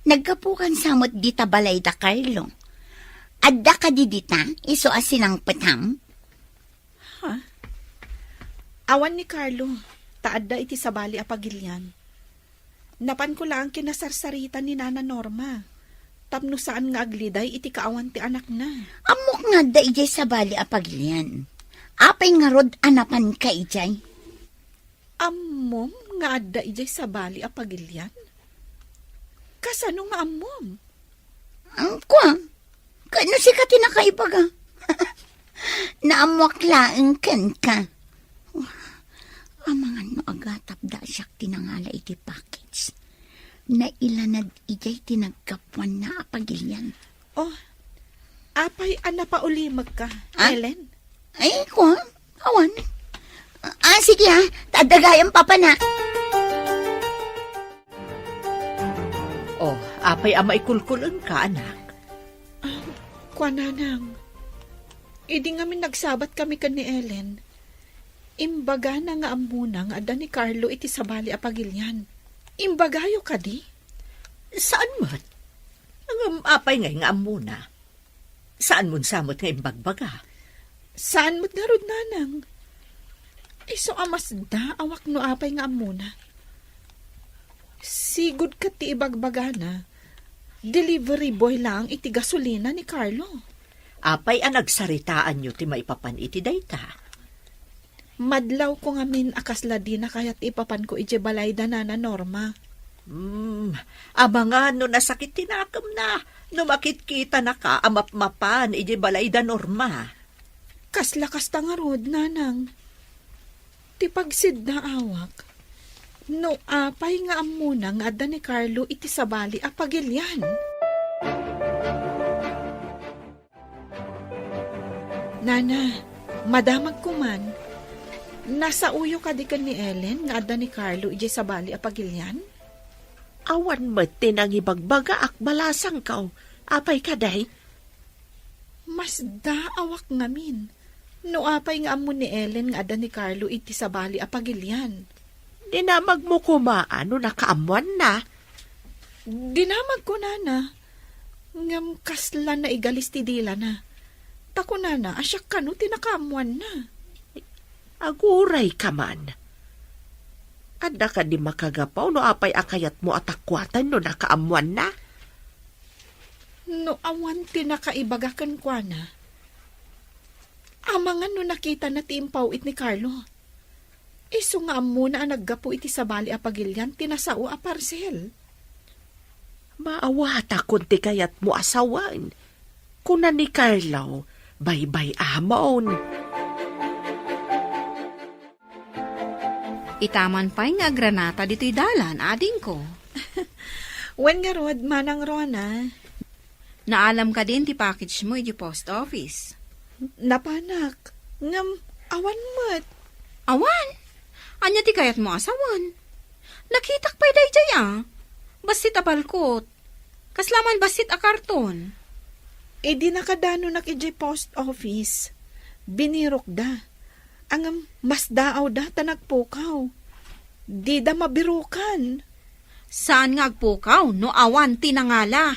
naggapukan sa met dita balay da Carlo. Adda kadi dita, isu a sinangpetam? Ha? Awan ni Carlo, ta adda iti sabali a pagilian. Napanko laeng kinasarsarita ni Nana Norma, tapno saan nga agliday iti kaawan ti anakna. Ammok nga adda idiay sabali a pagilian. Apay ngarud a napanka idiay? Ammom nga adda idiay sabali a pagilian? Kasano nga ammom? Ang kwa, Ket no sika ti nakaibaga, naammoak laeng kenka. Amangan no agatapda a siak ti nangala iti package. Nailanad idiay ti naggapuanna a pagilian. Oh, apay a napaulimekka, Ah? Ellen? Ay, kwa, awan. Ah, sige ha, ta adda gayam papana. Oh, apay a maikulkul-engka, anak? Ah, kua, nanang. Idi ngamin nagsabat kami ken ni Ellen, imbagana nga ammona nga adda ni Carlo iti sabali a pagilian. Imbagayo kadi? Saan met? Ngem apay ngay nga ammona? Saan mon sa met nga imbagbaga? Saan met ngarud, nanang? Isu a masdaawak no apay nga ammona. Sigud ket ti ibagbagana, delivery boy laeng iti gasolina ni Carlo. Apay a nagsaritaanyo ti maipapan iti dayta? Madlawko ngamin a kasla dina kayat ti ipapanko idiay balay da Nana Norma. Hmm, amangan no nasakit ti nakemna, no makitkitanaka a mapmapan idiay balay da Norma. Kasla kasta ngarud, nanang. Ti pagsiddaawak, no apay nga ammona nga adda ni Carlo iti sabali a pagilian. Nana, madamagko man. Nasaoyo kadi ken ni Ellen nga adda ni Carlo idiay sabali a pagilian? Awan met ti nangibagbagaak balasangko. Apay kadi? Masdaawak ngamin no apay nga ammo ni Ellen nga adda ni Carlo iti sabali a pagilian. Dinamagmo koma no nakaammoanna? Dinamagko, nana. Ngem kasla naigalis ti dilana. Ta kunana a siak kano ti nakaammoanna. Agurayka man. Adda kadi makagapu no apay a kayatmo a takuaten no nakaammoanna? No awan ti nakaibaga kenkuana, amangan no nakitana ti impaw-it ni Carlo. Isu nga ammona a naggapu iti sabali a pagilian ti nasao a parsel. Maawatakon ti kayatmo a sawen, kuna ni Carlo, baybay-amon. Itaman pay nga agranata ditoy dalan, adingko. Wen ngarud, Manang Rona. Naalam kadin ti package mo iti post office? Napanak, ngem awan met. Awan? Ania ti kayatmo a sawen? Nakitak pay daydiay a. Bassit a balkot. Kasla man bassit a karton. Idi nakadanonak idiay post office, binirokda. Ngem masdaawda ta nagpukaw. Dida mabirokan. Saan nga agpukaw no awan ti nangala?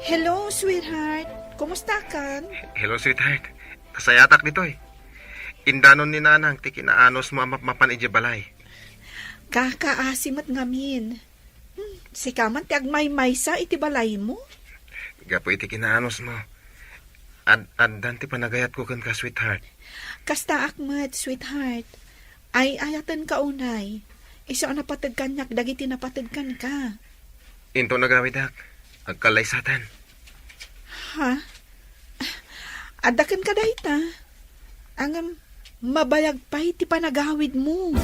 Hello, sweetheart. Kumusta kan? Hello, sweetheart. Nasayatak ditoy. Indanon ni Nanang ti kinaanosmo a mapmapan idiay balay. Kakaasi met ngamin. Hmm, sika man ti agmaymaysa iti balaymo? Gapu iti kinaanosmo. Ad-, addan ti panagayatko kenka, sweetheart. Kastaak met, sweetheart. Ay-ayatenka unay. Isu a napateg kaniak dagiti napateg kenka. Inton agawidak, agkallaysatan. Ha? Adda kenka dayta? Ngem, mabayag pay ti panagawidmo.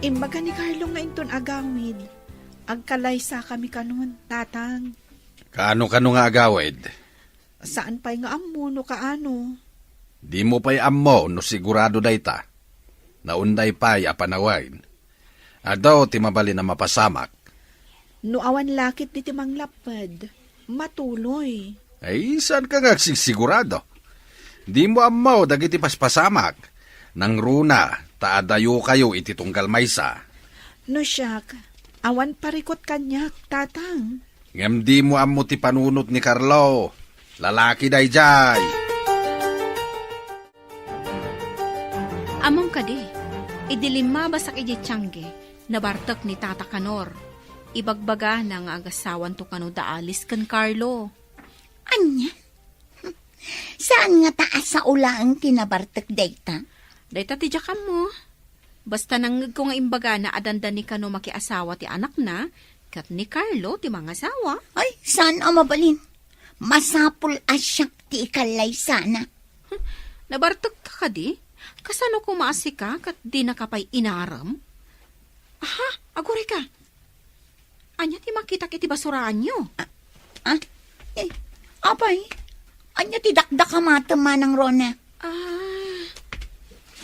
Imbaga ni Carlo nga inton agawid, agkallaysakami kanon, Tatang. Kaano kano nga agawid? Saan pay nga ammo no kaano. Dimo pay ammo no sigurado dayta. Naunday pay a panawen. Adu ti mabalin a mapasamak. No awan lakit diti manglapped, matuloy. Ay, saan ka nga agsigsigurado? Di mo ammo dagiti paspasamak. Nangruna, ta adayo kayo iti tunggal maysa. No siak, awan parikot kaniak, tatang. Ngem di mo ammo ti panunot ni Carlo. Lalaki daydiay. Ammom kadi, idi limmabasak idiay tiangge, nabartek ni Tata Kanor. Ibagbagana nga agasawanto kano da Alice ken Carlo. Ania? Saan ngata a sao laeng ti nabartek dayta? Dayta ti diak ammo. Basta nangngegko nga imbagana a dandani kano makiasawa ti anakna, ket ni Carlo ti mangasawa. Ay, saan a mabalin. Masapul a siak ti ikallaysana. Nabartekka kadi? Kasano koma a sika ket dinaka pay inarem? Aha, agurayka. Ania ti makitak iti basuraanyo? Ah, eh, apay, ania ti dakdakamatem, Manang Rona? Ah,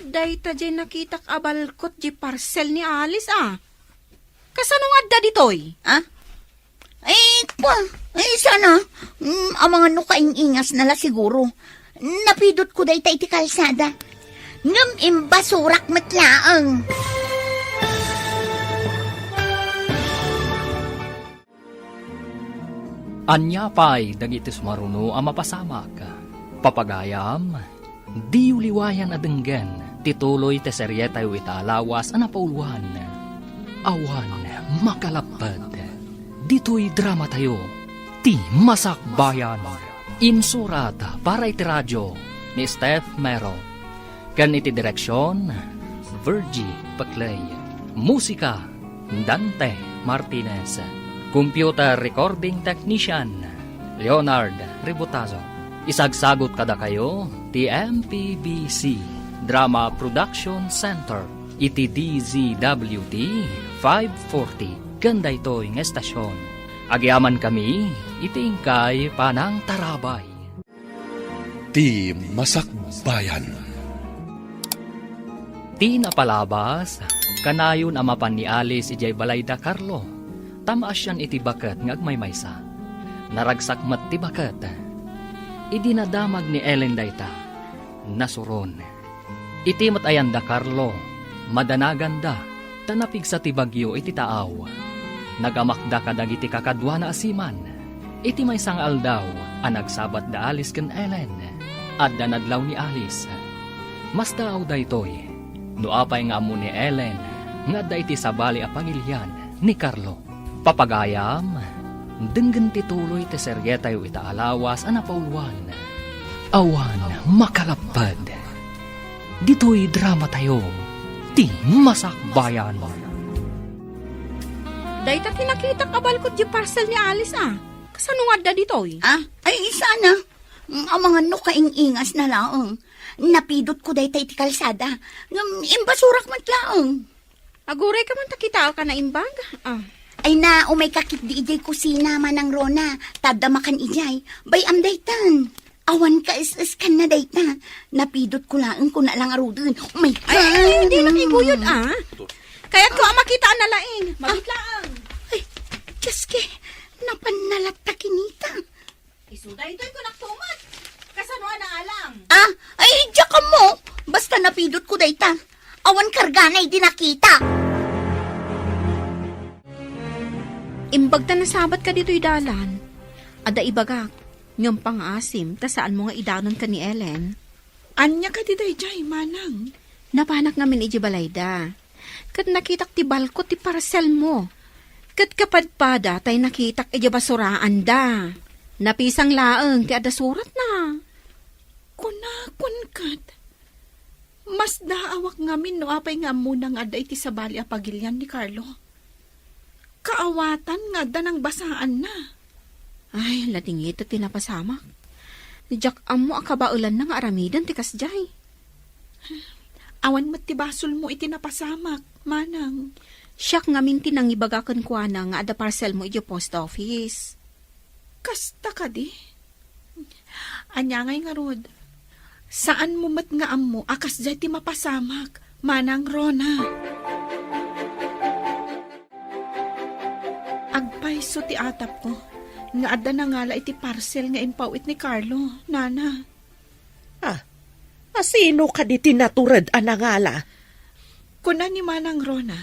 dayta diay nakitak a balkot diay parcel ni Alice, a. Kasano nga adda ditoy? Ah? Ay, kwa, ay, sana, mm, amangan no kaing-ingasna la siguro. Napidotko dayta iti kalsada. Ngem imbasurak met laeng. Ania pay dagiti sumaruno a mapasamak? Papagayam, diyo liwayan a denggen ti tuloy ti serietayo ita a lawas a napauluan, Awan Makalapped. Ditoy dramatayo, ti Masakbayan. Insurat para iti radio ni Steph Mero. Ken iti direksion, Virgie Peclay. Musika, Dante Martinez. Computer recording technician, Leonard Ributazo. Isagsagut kadakayo ti M P B C Drama Production Center iti D Z W T five forty ken daytoy nga estasion. Agyamankami iti inkay panangtarabay. Ti Masakbayan. Ti napalabas, kanayon a mapan ni Alice idiay balayda Carlo, ta maasian iti baket nga agmaymaysa. Naragsak met ti baket. Idi nadamag ni Ellen dayta, nasuron. Iti met ayanda Carlo, madanaganda, ta napigsa ti bagyo iti taaw. Nagamakda kadagiti kakaduana a seaman. Iti maysa nga aldaw a nagsabat da Alice ken Ellen, adda nadlaw ni Alice. Masdaaw daytoy, no apay nga ammo ni Ellen nga adda iti sabali a pagilian ni Carlo. Papagayam, denggen ti tuloy ti serietayo ita a lawas a napauluan, Awan Makalapped. Ditoy dramatayo, ti Masakbayan. Dayta ti nakitak a balkot di parcel ni Alice, a. Kasano nga adda ditoy? Ah, ay, sana. Amangan no kaing-ingasna laeng. Napidotko dayta iti kalsada. Ngem imbasurak met laeng. Agurayka man ta kitaek a naimbag? Ah. Ay na, umayka ketdi idiay kusina, Manang Rona. Ta adda makan idiay. Bay-am daytan. Awan kaes-eskanna dayta. Napidotko laeng kuna la ngaruden. Umayka. Ay, ay, ay, di nakiguyod, ah. Kayatko a makita a nalaing. Mabit laeng. Ay, Diyos ke, napanna latta kinita. Isu daytoy kunak tumet. Kasano a naalam? Ah, ay, diak ammo. Basta napidotko dayta. Awan kargana idi nakita. Imbag ta nasabatka ditoy dalan. Adda ibagak, ngem pangaasim ta saanmo nga idanon ken ni Ellen. Ania kadi daydiay, Manang? Napanak ngamin idiay balayda. Ket nakitak ti balkot ti parcelmo. Ket kapadpada tay nakitak idiay basuraanda. Napisang laeng ti adda suratna. Kunakon ket, masdaawak ngamin no apay nga ammona nga adda iti sabali a pagilian ni Carlo. Kaawatan nga adda nangbasaanna. Ay, ladingit ti napasamak. Diak ammo a kabaelanna nga aramiden ti kasdiay. Awan met ti basolmo iti napasamak, Manang. Siak ngamin ti nangibaga kenkuana nga adda parcelmo idiay post office. Kasta kadi? Ania ngay ngarud? Saanmo met nga ammo a kasdiay ti mapasamak, Manang Rona. Isu ti atapko nga adda nangala iti parcel nga impaw-it ni Carlo, nana. Ah, asino kadi ti natured a nangala? Kuna ni Manang Rona,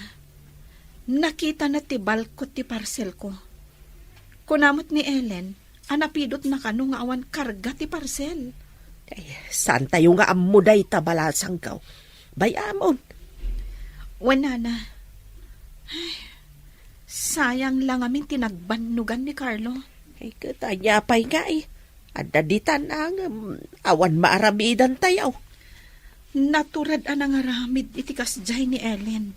nakitana ti balkot ti parcelko. Kuna met ni Ellen a napidotna kano nga awan karga ti parcel. Ay, saan tayo nga ammo dayta, balasangko? Bay-amon. Wen, nana. Ay, sayang la ngamin ti nagbannogan ni Carlo. Ay, ket ania pay ngay? Adda ditan a ngem awan maaramidan tayo. Natured a nangaramid iti kasdiay ni Ellen.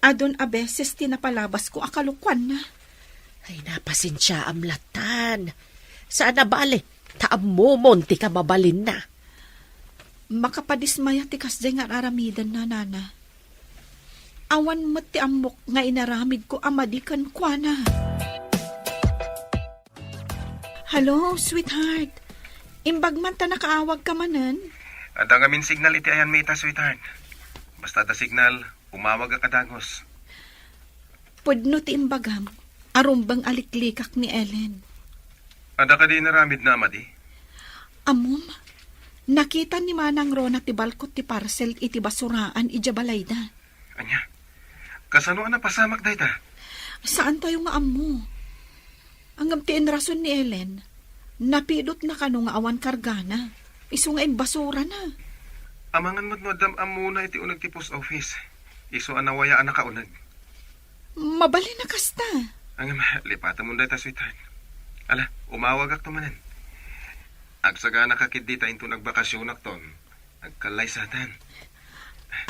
Adun a beses ti napalabasko a kalokuanna. Ay, napasensiaam lattan. Saan a bale, ta ammomon ti kamabalinna. Makapadismaya ti kasdiay nga ar-aramidenna, nana. Awan met ti ammok nga inaramidko a madi kenkuana. Hello, sweetheart. Imbag man ta nakaawagka manen? Adda ngamin signal iti ayanmi ita, sweetheart. Basta adda signal, umawagak a dagus. Pudno ti imbagam, arumbeng a liklikak ni Ellen. Adda kadi inaramidna a madi? Ammom, nakita ni Manang Rona ti balkot ti parcel iti basuraan idiay balayda. Ania? Kasano a napasamak dayta? Saan tayo nga ammo. Ngem ti inrason ni Ellen, napidotna kano nga awan kargana, isu nga imbasurana. Amangan met no addam ammona iti uneg ti post office. Isu a nawaya a nakauneg. Mabalin a kasta. Ngem, lipatemon dayta, sweetheart. Ala, umawagakto manen. Agsaganaka ketdi ta inton agbakasionakton, agkallaysaten.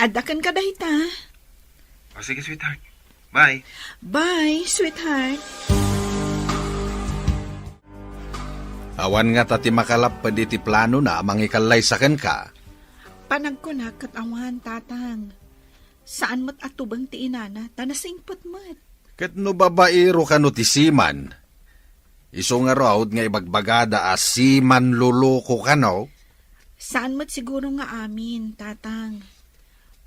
Adda kenka dayta. O, sige, sweetheart. Bye. Bye, sweetheart. Awan ngata ti makalapped iti planona a mangikallaysa kenka. Panagkunak ket awan, Tatang. Saan met a tubeng ti inana, ta nasingpet met. Ket no babaero kano ti seaman, isu ngarud nga ibagbagada a seaman loloko kano? Saan met siguro nga amin, Tatang.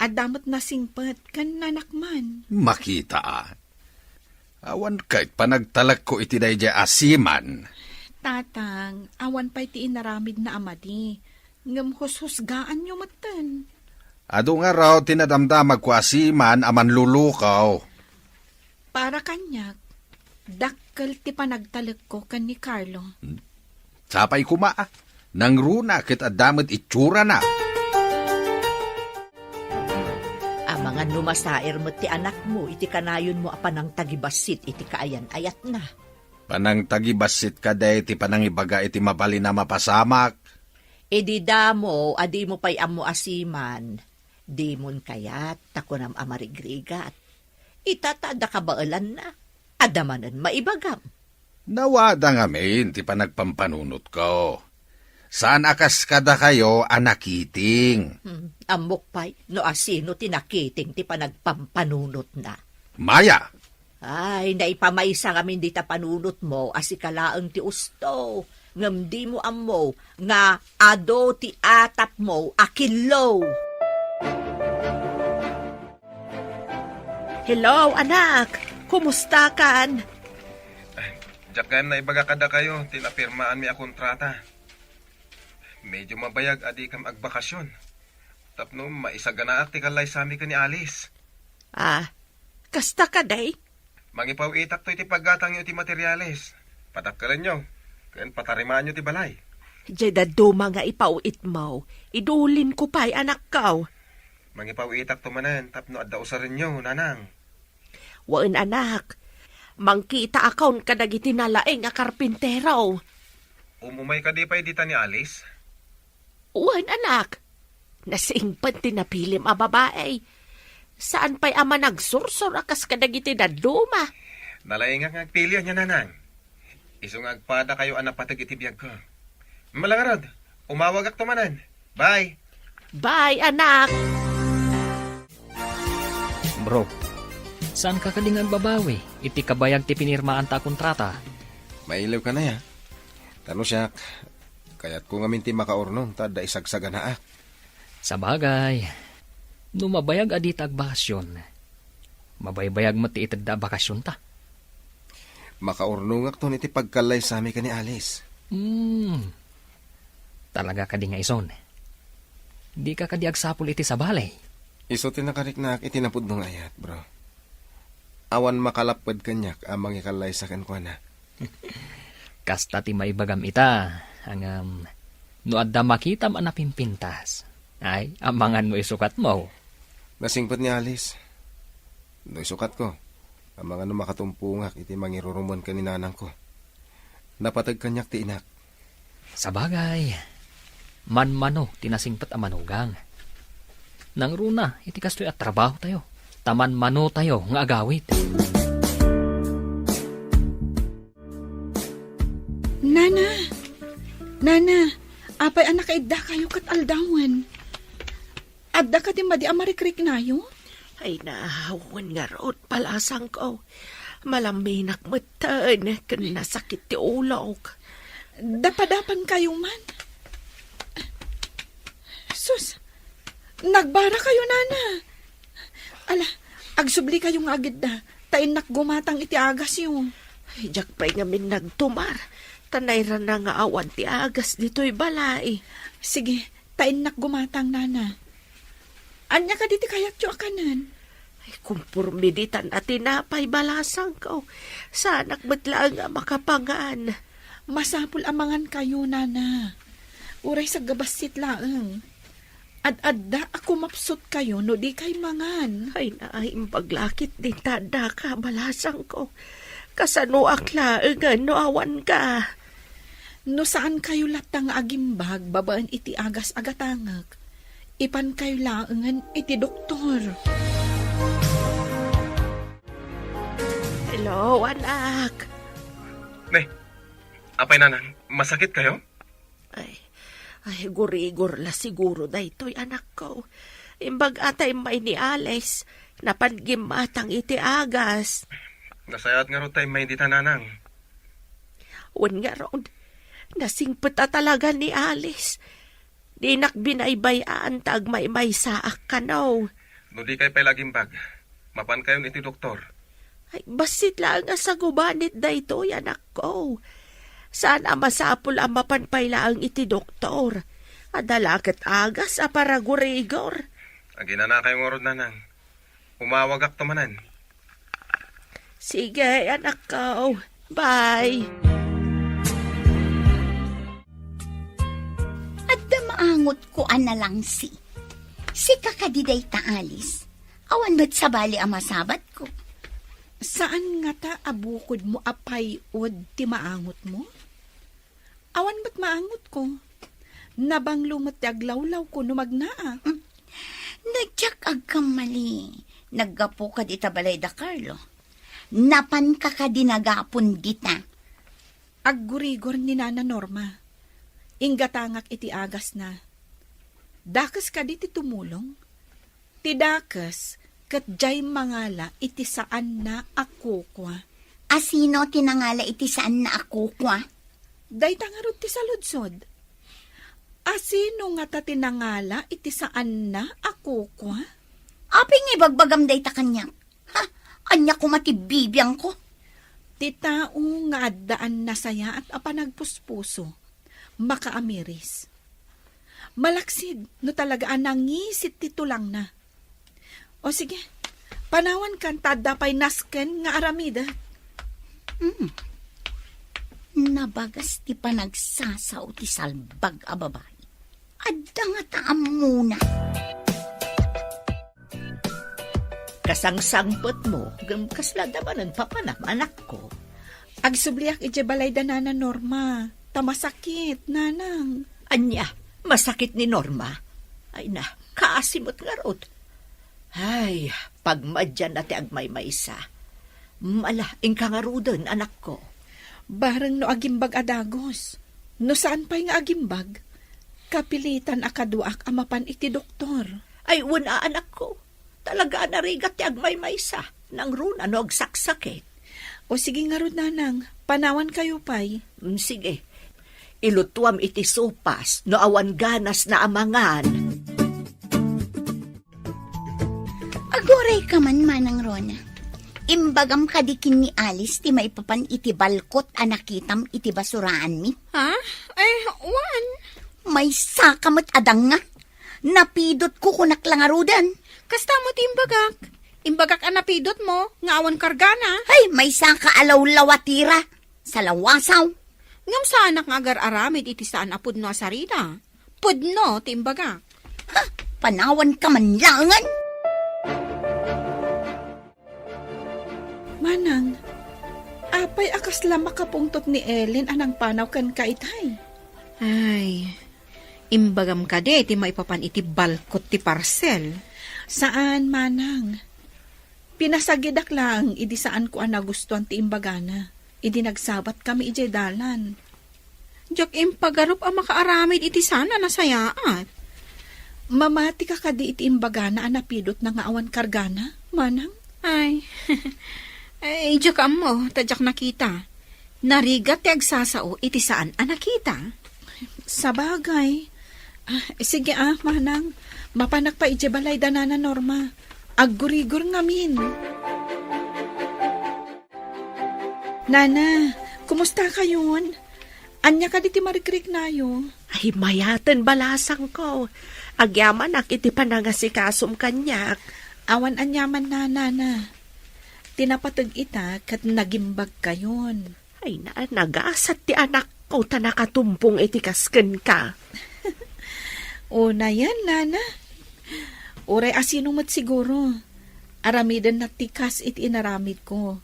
Adda met nasingpet ken nanakman. Makita a. Awan ket panagtalekko iti daydiay a seaman. Tatang, awan pay ti inaramidna a madi, ngem hushusgaanyo metten. Adu ngarud ti nadamdamagko a seaman a manlulukaw. Para kaniak, dakkel ti panagtalekko ken ni Carlo. Hmm? Sapay koma, a. Nangruna ket adda met itsurana. Amangan no masaer met ti anakmo iti kanayonmo a panangtagibassit iti kaayan-ayatna. Panangtagibassit kadi ti panangibaga iti mabalin a mapasamak? Idi damo a dimo pay ammo a seaman, dimon kayat ta kunam a marigrigat. Ita ta adda kabaelanna, adda manen maibagam. Nawada ngamin ti panagpampanunotko. Saan a kas kadakayo a nakiting. Hmm, ammok pay no asino ti nakiting ti panagpampanunotna. Maya! Ay, naipamaysa ngamin dita panunotmo a sika laeng ti usto, ngem dimo ammo nga adu ti atapmo a killo. Hello, anak! Kumustakan? Diak gayam naibaga kadakayo ti napirmaanmi a kontrata. Medyo mabayag a dikam agbakasyon. Tapno maisaganaak ti kallaysami ken ni Alice. Ah, kasta kadi? Mangipaw-itakto iti paggatangyo iti materiales. Padakkelenyo, ken patarimaanyo ti balay. Diay dadduma nga ipaw-itmo, idulinko pay, anakko. Mangipaw-itakto manen tapno adda usarenyo, nanang. Wen, anak. Mangkitaakon kadagiti nalaing a karpintero. Umumay kadi pay dita ni Alice? Wen, anak. Nasingpet ti napilim a babai. Saan pay a managsursor a kas kadagiti dadduma. Nalaingak nga agpili ania, nanang. Isu nga agpadakayo a napateg iti biagko. Malangarod, umawagakto manen. Bye! Bye, anak! Bro, saanka kadi nga agbabawi iti kabayag ti pinirmaanta a kontrata? Mailiwka aya? Ta no siak, kayatko ngamin ti makaurnong ta adda isagsaganaak. Sabagay, no mabayag a dita agbakasyon, mabaybayag met ti itedda a bakasyonta. Makaurnongakton iti pagkallaysami ken ni Alice. Hmm. Talaga kadi nga ison? Dika kadi agsapul iti sabali? Isu ti nakariknaak iti napudno nga ayat, bro. Awan makalapped kaniak a mangikallaysa kenkuana. Kasta ti maibagam ita, ngem no adda makitam a napimpintas, ay, amangan no isukatmo. Nasingpet ni Alice. No isukatko, amangan no makatumpongak iti mangirurumon ken ni nanangko. Napateg kaniak ti inak. Sabagay, manmano ti nasingpet a manugang. Nangruna iti kastoy a trabahotayo, ta manmanotayo nga agawid. Nana! Nana! Apay a nakaiddakayo ket aldawen? Adda kadi madi a marikriknayo? Ay, naawan ngarud, balasangko. Malaminak metten ken nasakit ti ulok. Dapadapan kayo man. Sus, nagbara kayo, nana. Ala, agsubli kayo nga agidda, ta innak gumatang iti agasyo. Ay, diak pay ngamin nagtumar, ta nairana nga awan ti agas ditoy balay. Sige, ta innak gumatang, nana. Ania kadi ti kayatyo a kanen? Ay, kumporme ditan a tinapay, balasangko. Saanak met laeng a makapangan. Masapul a mangan kayo, nana. Uray saggabassit laeng. Ad-adda a kumapsut kayo no di kay mangan. Ay, naimbag lakit dita addaka, balasangko. Kasanoak laengen no awan ka? No saan kayo latta nga agimbag babaen iti agas a gatangek, ipan kayo laengen iti doktor. Hello, anak. Ne, apay nanang, masakit kayo? Ay, ay, gurigor la siguro daytoy, anakko. Imbag a ta immay ni Alice, napan gimmatang iti agas. Nasayaat ngarud ta immay dita, nanang. Wen ngarud, nasingpet a talaga ni Alice. Dinak binaybay-an ta agmaymaysaak kano. No di kay pay la agimbag, mapan kayon iti doktor. Ay, bassit laeng a sagubanit daytoy, anakko. Saan a masapul a mapan pay laeng iti doktor. Adda la ket agas a paragurigor. Aginana kayo ngarud, nanang. Umawagakto manen. Sige, anakko. Bye. Adda maangotko a nalangsi. Sika kadi dayta, Alice. Awan met sabali a masabatko. Saan ngata a bukodmo a pay-od ti maangotmo? Awan met maangotko. Nabanglo met ti aglawlawko no magnaak. Mm. No diak agkammali, naggapuka dita balay da Carlo. Napanka kadi nagapon dita? Aggurigor ni Nana Norma. Inggatangak iti agasna. Dakes kadi ti tumulong? Ti dakes ket diay mangala iti saanna a kukua. A sino ti nangala iti saanna a kukua? Dayta ngarud ti saludsod. A sino ngata ti nangala iti saanna a kukua? Apay nga ibagbagam dayta kaniak? Ha? Ania koma ti bibiangko? Ti tao nga addaan nasayaat a panagpuspuso, makaamiris. Malaksid no talaga a nangisit ti tulangna. O sige, panawankan ta adda pay nasken nga aramidek. Mm. Nabagas ti panagsasao ti salbag a babai. Adda ngata ammona. Kasangsangpetmo, ngem kasla adda manen papanam, anakko. Agsubliak idiay balay da Nana Norma, ta masakit, nanang. Ania, masakit ni Norma? Ay na, kaasi met ngarud. Ay, pagmadianna ti agmaymaysa. Mala, inka ngaruden, anakko. Bareng no agimbag a dagus. No saan pay nga agimbag, kapilitan a kaduaak a mapan iti doktor. Ay, wen a, anakko. Talaga a narigat ti agmaymaysa. Nangruna no agsaksakit. O sige ngarud, nanang, panawan kayo pay. Mm, sige. Ilutuam iti sopas no awan ganas na amangan. Aguray ka man, Manang Rona. Imbagam kadi ken ni Alice ti maipapan iti balkot a nakitam iti basuraanmi? Ha? Ay, wen. Maysaka met a dangnga. Napidotko, kunak la ngaruden. Kasta met ti imbagak. Imbagak a napidotmo nga awan kargana. Ay, maysaka a lawlawatira. Salawasaw. Ngem saanak nga agar-aramid iti saan a pudno a sarita. Pudno ti imbagak. Ha? Panawanka man laengen? Manang, apay a kasla makapungtot ni Ellen a nangpanaw kenka itay? Ay, imbagam kadi ti maipapan iti balkot ti parsel? Saan, Manang. Pinasagidak laeng idi saanko a nagustuan ti imbagana idi nagsabatkami idiay dalan. Diak impagarup a makaaramid iti saan a nasayaat. Mamatika kadi iti imbagana a napidotna nga awan kargana, Manang? Ay, ay, diak ammo, ta diak nakita. Narigat ti agsasao iti saan a nakita. Sabagay. Ah, sige ah, Manang. Mapanak pay idiay balay da Nana Norma. Aggurigor ngamin. Nana, kumusta kayon? Ania kadi ti marikriknayo? Ay, mayaten, balasangko. Agyamanak iti panangasikas-om kaniak. Awan aniaman, Nana. Ti napateg ita ket nagimbag kayon. Ay, na, nagasat ti anakko ta nakatumpong iti kas kenka. Unayen, Nana. Uray a sino met siguro. Aramidenna ti kas iti inaramidko.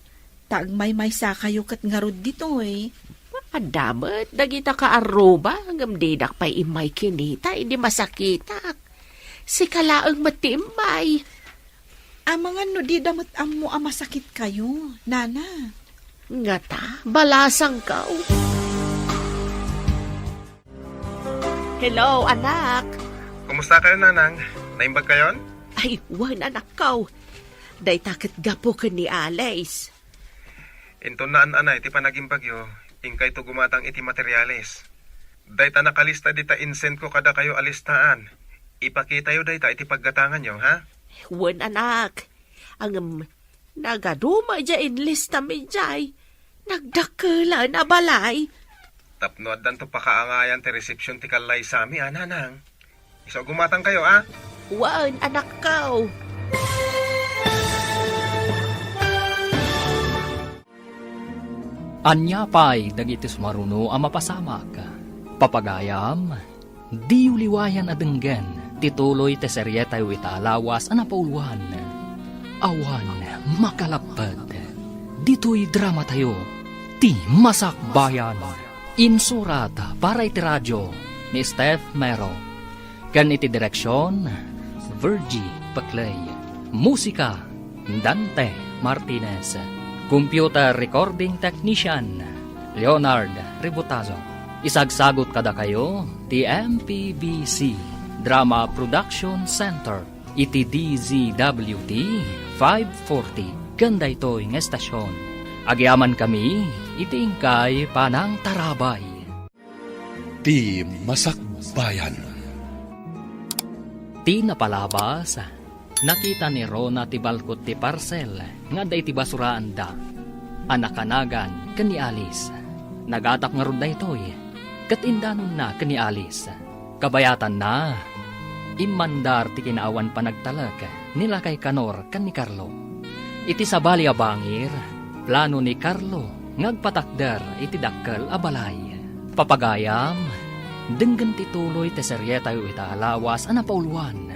Ta agmaymaysa kayo ket ngarud ditoy. Adda met dagita kaarruba, ngem didak pay immay kinita idi masakitak. Sika laeng met ti immay. Amangan no dida met ammo a masakit kayo, Nana. Ngata, balasangko. Hello, anak. Kumusta kayo, Nanang? Naimbag kayon? Ay, wen, anakko. Dayta ket gapu ken ni Alice. Inton naan-anay ti panagimbagyo, inkayto gumatang iti materiales. Dayta nakalista dita insend ko kadakayo a listaan. Ipakitayo dayta iti paggatanganyo, ha? Wen, anak. Ngem, nagaduma diay inlistam idiay. Nagdakkelen a balay. Tapno addanto pakaangayan ti resepsion ti kallaysami, a, Nanang. Isu a gumatang kayo, a? Wen, anakko. Ania pay dagiti sumaruno a mapasamak? Papagayam, diyo liwayan a denggen ti tuloy ti serietayo ita a lawas a napauluan, Awan Makalapped. Ditoy dramatayo, Ti Masakbayan. Insurat para iti radio ni Steph Mero. Ken iti direksion, Virgie Peclay. Musika, Dante Martinez. Computer recording technician, Leonard Ributazo. Isagsagot kadakayo ti M P B C Drama Production Center iti D Z W T five forty ken daytoy nga estasion. Agyamankami iti inkay panangtarabay. Ti Masakbayan. Ti napalabas, nakita ni Rona ti balkot ti parsel nga adda iti basuraanda a nakanagan ken ni Alice. Nagatak ngarud daytoy, ket indanonna ken ni Alice. Kabayatanna, immandar ti kinaawan panagtalek ni Lakay Kanor ken ni Carlo. Iti sabali a bangir, plano ni Carlo nga agpatakder iti dakkel a balay. Papagayam, denggen ti tuloy ti serietayo ita a lawas a napauluan.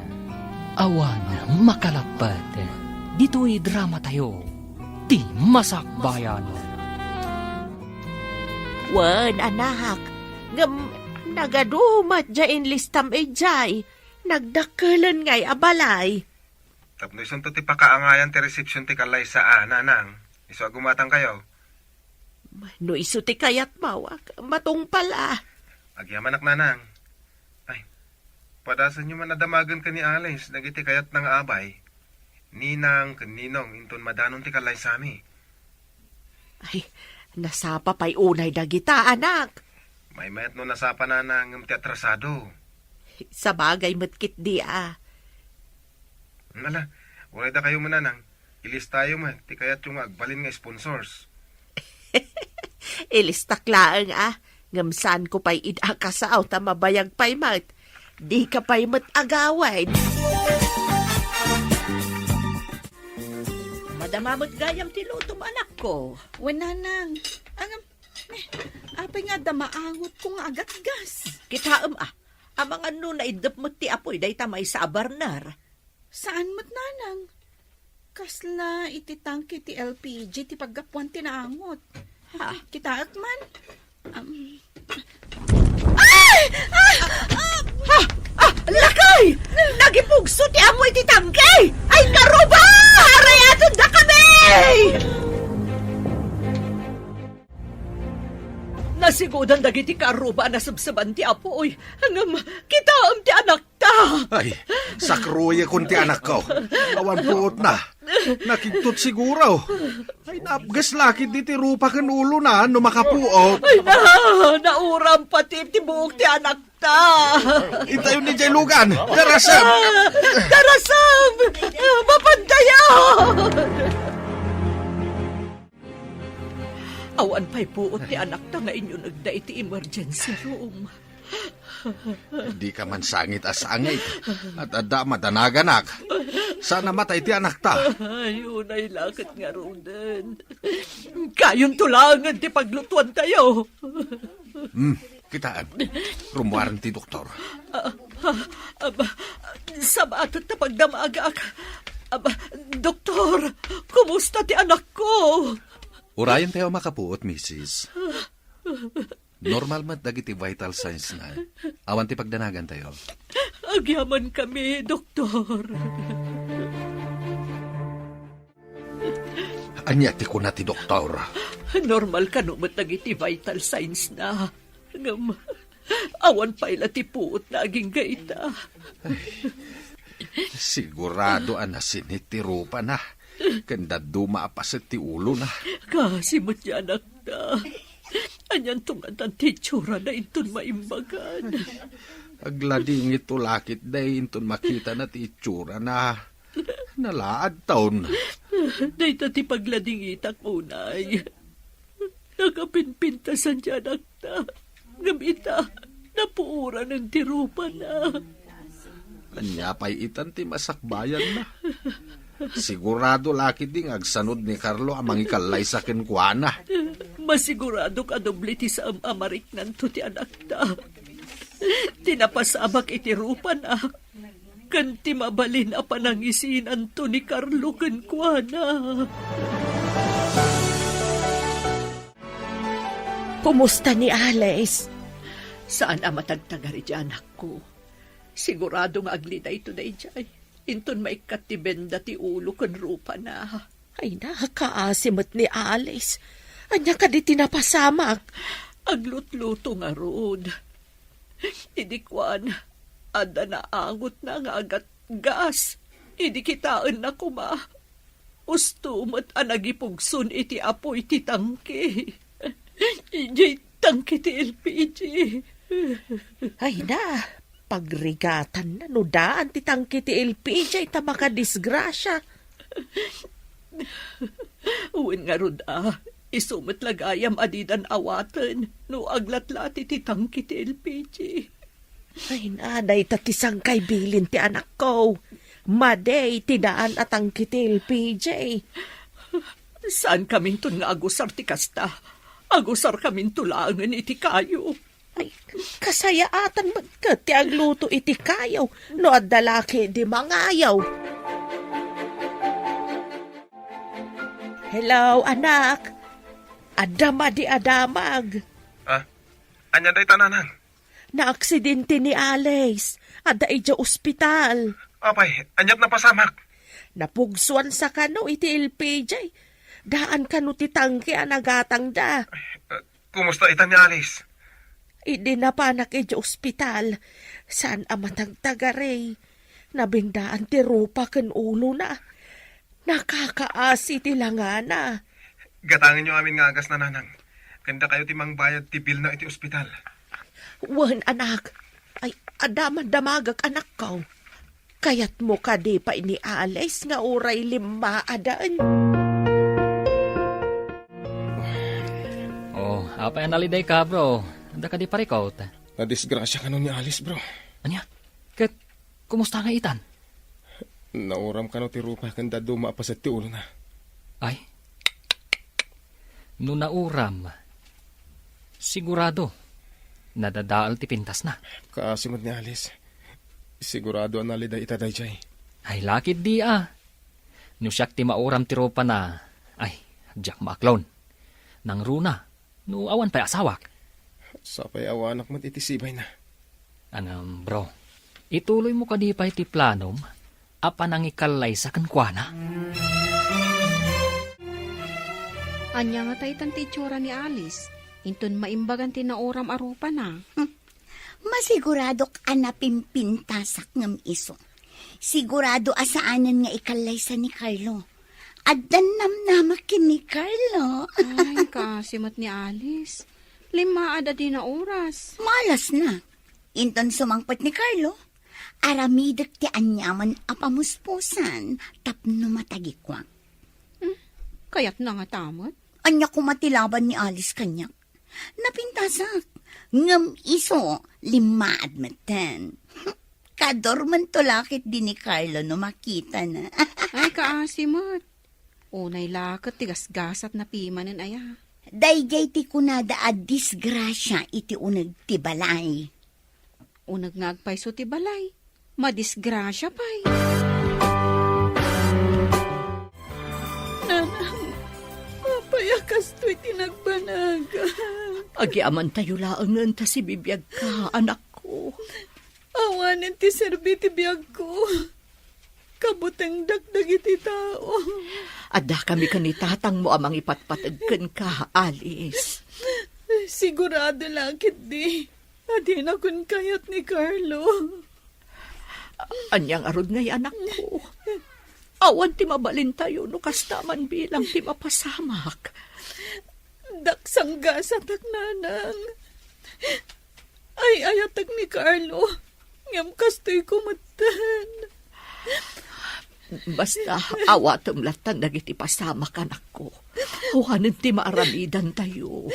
Awan Makalapped. Ditoy dramatayo, Ti Masakbayan. Wen, anak, ngem nagadu met diay inlistam idiay. Nagdakkelen ngay a balay. Tapno isunto ti pakaangayan ti resepsion ti kallaysa a, Nanang. Isu a gumatang kayo. No isu ti kayatmo, matungpal a. Agyamanak, Nanang. Ay, padasenyo man a damagen ken ni Alice dagiti kayatna nga abay, ninang ken ninong inton madanon ti kallaysami. Ay, nasapa pay unay dagita, anak. Maymayat no nasapa, Nanang, ngem ti atrasado. Sabagay met ketdi a. Ala, uray dakayo man, Nanang. Ilistayo met ti kayatyo nga agbalin nga sponsors. Ilistak laeng a, ngem saanko pay ida a kasao ta mabayag pay met. Dika pay met agawid. Madama met gayam ti lutom, anakko. Wen, nanang. Ngem, eh, apay nga adda maangotko nga agatgas? Kitaem a, amangan no naiddep met ti apuy dayta maysa a burner. Saan met, nanang? Kasla iti tangke ti L P G ti paggapuan ti naangot. Ha? Kitaek man. Am. Ay! Ah! Ah! Ha? Ah! Lakay! Nagipugso ti apuy iti tangke! Ay, karuba! Arayaton da kami! Nasigudan dagiti karuba a nasebseban ti apuy. Ngem, kitaem ti anakta. Ay, sakruyakon ti anakko. Awan puotna. Nakigtot siguro. Ay, napges la ketdi ti rupa ken ulona no makapuot. Ay, na, nauram pati ti buok ti anakta. Intayon idiay lugan. Darasem! Ah, darasem! Ah, mapantayan! Awan pay puot ti anakta nga inyunegda iti emergency room. Dika man sangit a sangit. At adda madanaganak. Saan a matay ti anakta. Ay, unay la ket ngaruden. Kayonto laengen ti paglutuantayo. Hmm, kitaem. Rummuaren ti doktor. Ah, ah, aba, sabaat ta pagdamagak. Aba, doktor, kumusta ti anakko? Urayentayo a makapuot, misis. Normal met dagiti vital signs na. Awan ti pagdanagantayo. Agyamankami, doktor. Ania ti kuna ti doktor? Normal kano met dagiti vital signs na. Ngem, awan pay la ti puotna agingga ita. Sigurado a nasinit ti rupana, ken dadduma a paset ti ulona. Kaasi met ti anakta. Anianto ngatan ti itsurana inton maimbagan? Agladingitto la ketdi inton makitana ti itsurana. Nalaadton. Dayta ti pagladingitak unay. Nakapimpintasan ti anakta. Ngem ita, napuoranen ti rupana. Ania pay itan ti masakbayanna? Sigurado la ketdi nga agsanod ni Carlo a mangikallaysa kenkuana. Masiguradok a doble ti saem a mariknanto ti anakta. Ti napasamak iti rupana, ken ti mabalin a panangisinanto ni Carlo kenkuana. Kumusta ni Alice? Saan a matagtagari ti anakko. Sigurado nga aglidayto daydiay. Inton maikkat ti benda ti ulo ken rupana. Ay, nakaasi met ni Alice. Ania kadi ti napasamak? Aglutluto ngarud. Idi kuan, adda naangotna nga agatgas. Idi kitaenna koma, usto met a nagipugson iti apuy ti tangke. Idiay tangke ti L P G. Ay na, pagrigatanna no daan ti tangke ti L P G ta makadisgrasia. Wen ngarud a, isu met la gayam a didan awaten no aglatlati ti tangke ti L P G. Ay, na, dayta ti sangkay bilin ti anakko. Madi ti daan a tangke ti L P G. Saankaminton nga agusar ti kasta. Agusarkaminto laengen iti kayo. Ay, kasayaatan met ket ti agluto iti kayo no adda la ketdi mangayo. Hello, anak. Adda madi a damag. Ah, ania dayta, nanang? Naaksidente ni Alice. Adda idiay ospital. Apay, aniat napasamak? Napugsuan sa kano iti L P G. Daan kano ti tangke a nagatangda. Eh, kumusta ita ni Alice? Idi napanak idiay ospital, saan a matagtagari. Nabendaan ti rupa ken ulona. Nakakaasi ti langana. Gatangenyo amin nga agasna, nanang. Ken dakayo ti mangbayad ti bilna iti ospital. Wen, anak. Ay, adda man damagak, anakko. Kayatmo kadi pay ni Alice nga uray limmaaden? Oh, apay a nalidayka, bro? Adda kadi parikut? Nadisgrasia kano ni Alice, bro. Ania? Ket kumusta nga itan? Nauram kano ti rupa ken dadduma a paset ti ulona. Ay? No nauram, sigurado, nadadael ti pintasna. Kaasi met ni Alice. Sigurado a naliday ita daydiay. Ay, lakit di a. No siak ti mauram ti rupana, ay, diak maaklon. Nangruna, no awan pay asawak. Sapay awanak met iti sibayna. Ngem, bro, ituloymo kadi pay ti planom a panangikallaysa kenkuana? Ania ngata itan ti itsura ni Alice, inton maimbagan ti nauram a rupana? Hmm. Masiguradok a napimpintasak ngem isu. Sigurado a saanen nga ikallaysa ni Carlo. Addan namnamak ken ni Carlo. Ay, kaasi met ni Alice. Limmaad a dina oras. Malasna. Inton sumangpet ni Carlo, aramidek ti aniaman a pamuspusan tapno matagikuak. Hmm, kayatna ngata met? Ania koma ti laban ni Alice kaniak? Napintasak. Ngem isu, limmaad metten. Kadormento la ketdi ni Carlo no makitana. Ay, kaasi met. Unay la ket ti gasgasatna pimanen aya. Daydiay ti kunada a disgrasia iti uneg ti balay. Uneg nga agpayso ti balay, madisgrasia pay. Nanang, apay a kastoy ti nagbanag? Agiamantayo laengen ta sibibiagka, anakko. Awanen ti serbi ti biagko. Kabutengdak dagiti tao. Addakami ken ni tatangmo a mangipatpateg kenka, Alice. Sigurado la ketdi a dinakon kayat ni Carlo. Ania ngarud ngay, anakko? Awan ti mabalintayo no kasta man bilang ti mapasamak. Daksanggasatak, nanang. Ay-ayatek ni Carlo, ngem kastoyko metten. Basta, awatem lattan dagiti pasamak, anakko. Awanen ti maaramidantayo.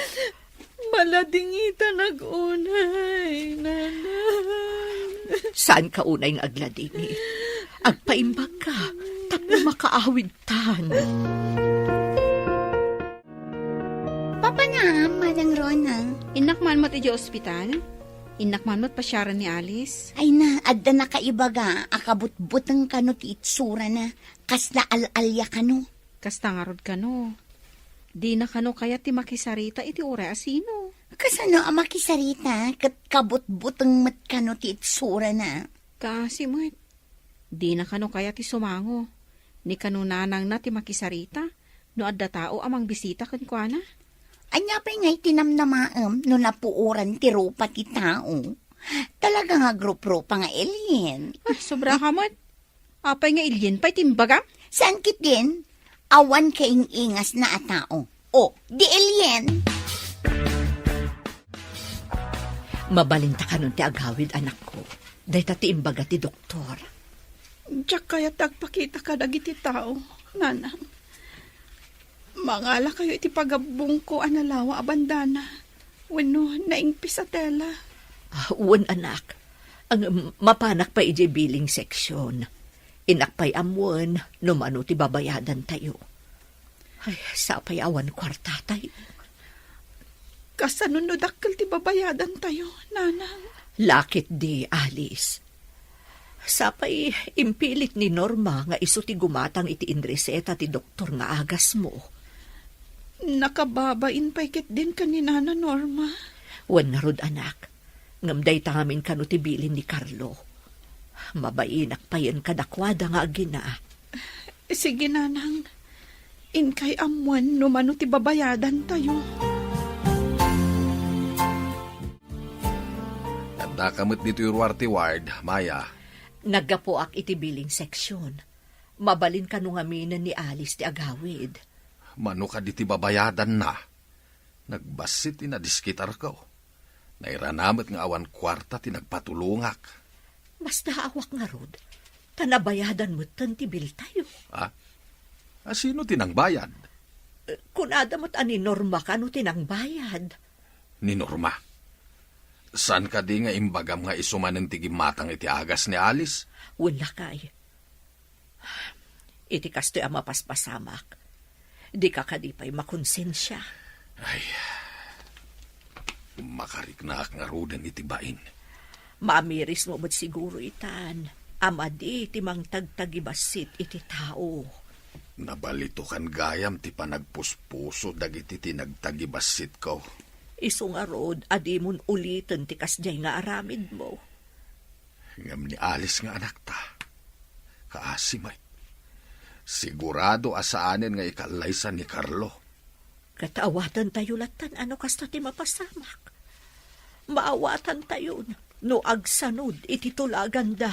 Maladingitan unay, nanang. Saanka unay nga agladingit. Agpaimbagka, tapno makaawidtan. Papa na, Manang Rona. Innak man met idiay ospital? Innak man met pasiaren ni Alice? Ay na, adda nakaibaga a kabutbuteng kano ti itsurana, kasla al-alia kano. Kasta ngarud kano. Dina kano kayat ti makisarita iti uray a sino. Kasano a makisarita ket kabutbuteng met kano ti itsurana? Kaasi met. Dina kano kayat ti sumango. Ni kano nanangna ti makisarita no adda tao a mangbisita kenkuana. Ania pay ngay ti namnamaem no napuoran ti rupa ti tao? Talaga nga agrup-rupa nga alien. Ah, sobra ka met. Apay nga alien pay ti imbagam? Saan ketdin? Awan kaing-ingasna a tao. O, di alien. Mabalinta kanon ti agawid, anakko. Dayta ti imbaga ti doktor. Diak kayat ti agpakita kadagiti tao, nanang. Mangalakayo iti pagabbongko a nalawa a bandana wenno naingpis a tela. Ah, wen, anak. Ang, mapanak pay idiay billing section. Innak pay ammoen no mano ti babayadantayo. Ay, sapay awan kuartatayo. Kasano no dakkel ti babayadantayo, nanang? Lakit di, Alice. Sapay impilit ni Norma nga isu ti gumatang iti inreseta ti doktor nga agasmo. Nakababain pay ketdin ken ni Nana Norma. Wen ngarud, anak. Ngem dayta ngamin kano ti bilin ni Carlo. Mabainak payen kadakuada nga agina. Sige, nanang. Inkay ammoen no mano ti babayadantayo. Addaka met ditoy ruar ti ward, Maya. Naggapuak iti billing section. Mabalin kano ngaminen ni Alice ti agawid. Mano kadi ti babayadanna? Nagbassit ti nadiskitarko. Nairana met nga awan kuarta ti nagpatulongak. Basta awan ngarud. Ta nabayadan metten ti biltayo. Ah? A, sino ti nangbayad? Eh, kunada met a ni Norma kano ti nangbayad. Ni Norma? Saan kadi nga imbagam nga isu manen ti gimmatang iti agas ni Alice? Wen, lakay. Iti kastoy a mapaspasamak, dika kadi pay makonsensia. Ay, makariknaak ngaruden iti bain. Maamirismo met siguro itan a madi ti mangtagtagibassit iti tao. Nabalitokan gayam ti panagpuspuso dagiti tinagtagibassitko. Isu ngarud a dimon uliten ti kasdiay nga aramidmo. Ngem ni Alice nga anakta, kaasi met. Sigurado a saanen nga ikallaysa ni Carlo. Ket awatentayo lattan a no kasta ti mapasamak. Maawatantayon no agsanod iti tulaganda.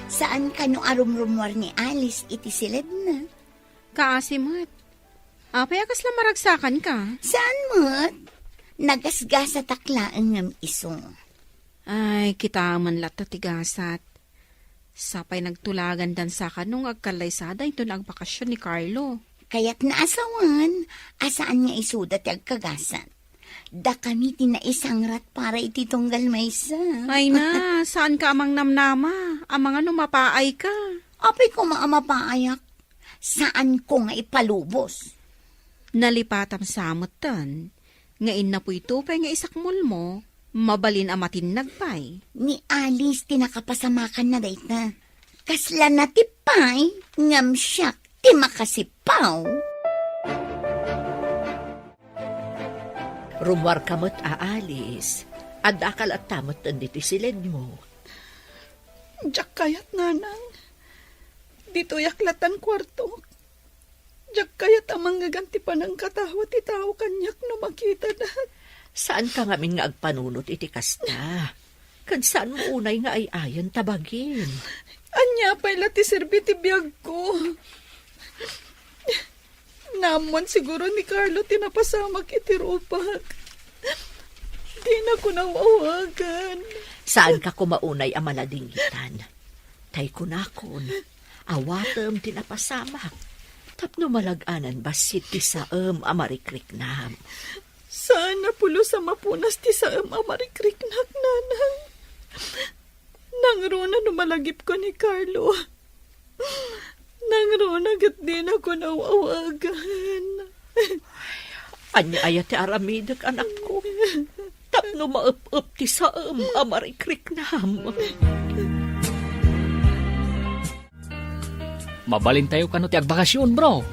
Saan kano a rumrumuar ni Alice iti siledna? Kaasi met. Apay a kasla maragsakanka? Saan met? Nagasgasatak laeng ngem isu. Ay, kitaem man latta ti gasat. Sapay nagtulagandan sa kano nga agkallaysada inton agbakasyon ni Carlo. Kayatna a sawen a saan nga isuda ti agkagasat. Dakami ti naisangrat para iti tunggal maysa. Ay na, saanka a mangnamnama? Amangan no mapaayka. Apay koma a mapaayak? Saanko nga ipalubos. Nalipatam sa metten nga innapoyto pay nga isakmolmo, mabalin a matinnag pay. Ni Alice ti nakapasamakanna dayta. Kasla natip pay ngem siak ti makasipaw. Rummuarka met a Alice, addaka latta metten ditoy siledmo. Diak kayat, Nanang. Ditoyak lattan kuartok. Diak kayat a mangngeg ti panangkatawa ti tao kaniak no makitada. Saanka ngamin nga agpanunot iti kasta. Ket saanmo unay nga ay-ayen ta bagim. Ania pay la ti serbi ti biagko? Naammuan siguro ni Carlo ti napasamak iti rupak. Dinako naw-awagan. Saanka koma unay a maladingitan. Tay kunakon, awatem ti napasamak tapno malag-anan bassit ti saem a marikriknam. Saan a pulos a mapunas ti saem a marikriknak, Nanang. Nangruna no malagipko ni Carlo. Nangruna ket dinako naw-awagan. Ania aya ti aramidek, anakko? Tapno maep-ep ti saem a marikriknam. Mabalintayo kano ti agbakasyon, bro?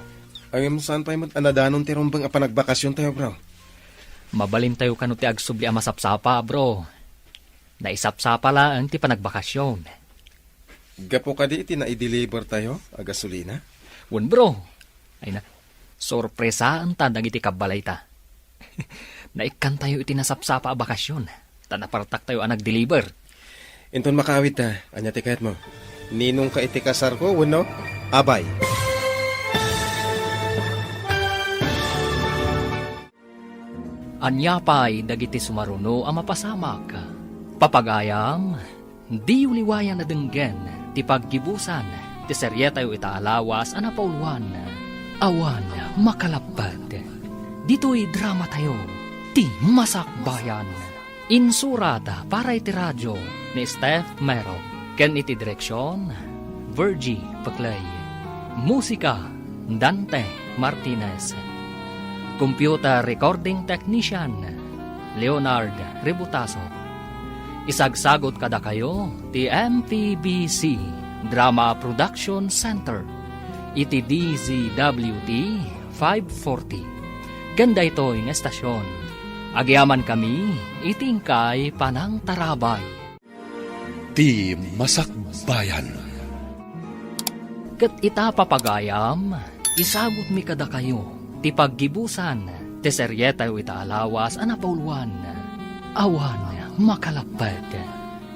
Ngem saan pay met a nadanon ti rumbeng a panagbakasyontayo, bro? Mabalintayo kano ti agsubli a masapsapa, bro. Naisapsapa laeng ti panagbakasyon. Gapu kadi iti naidelivertayo a gasolina? Wen, bro. Ay na, sorpresaenta dagiti kabbalayta. Naikkantayo iti nasapsapa a bakasyon, ta napartaktayo a nagdeliver. Inton makaawidta, ania ti kayatmo? Ninongka iti kasarko wenno abay? Ania pay dagiti sumaruno a mapasamak? Papagayam, diyo liwayan a denggen ti paggibusan ti serietayo ita a lawas a napauluan, Awan Makalapped. Ditoy dramatayo, Ti Masakbayan. Insurat para iti radio ni Steph Mero ken iti direksion, Virgie Peclay. Musika, Dante Martinez. Computer recording technician, Leonard Ributaso. Isagsagut kadakayo ti M P B C Drama Production Center iti D Z W T five forty. Ken daytoy nga estasyon, agyamankami iti inkay panangtarabay. Ti Masakbayan. Ket ita, papagayam, isagutmi kadakayo ti paggibusan ti serietayo ita a lawas a napauluan, Awan Makalapped.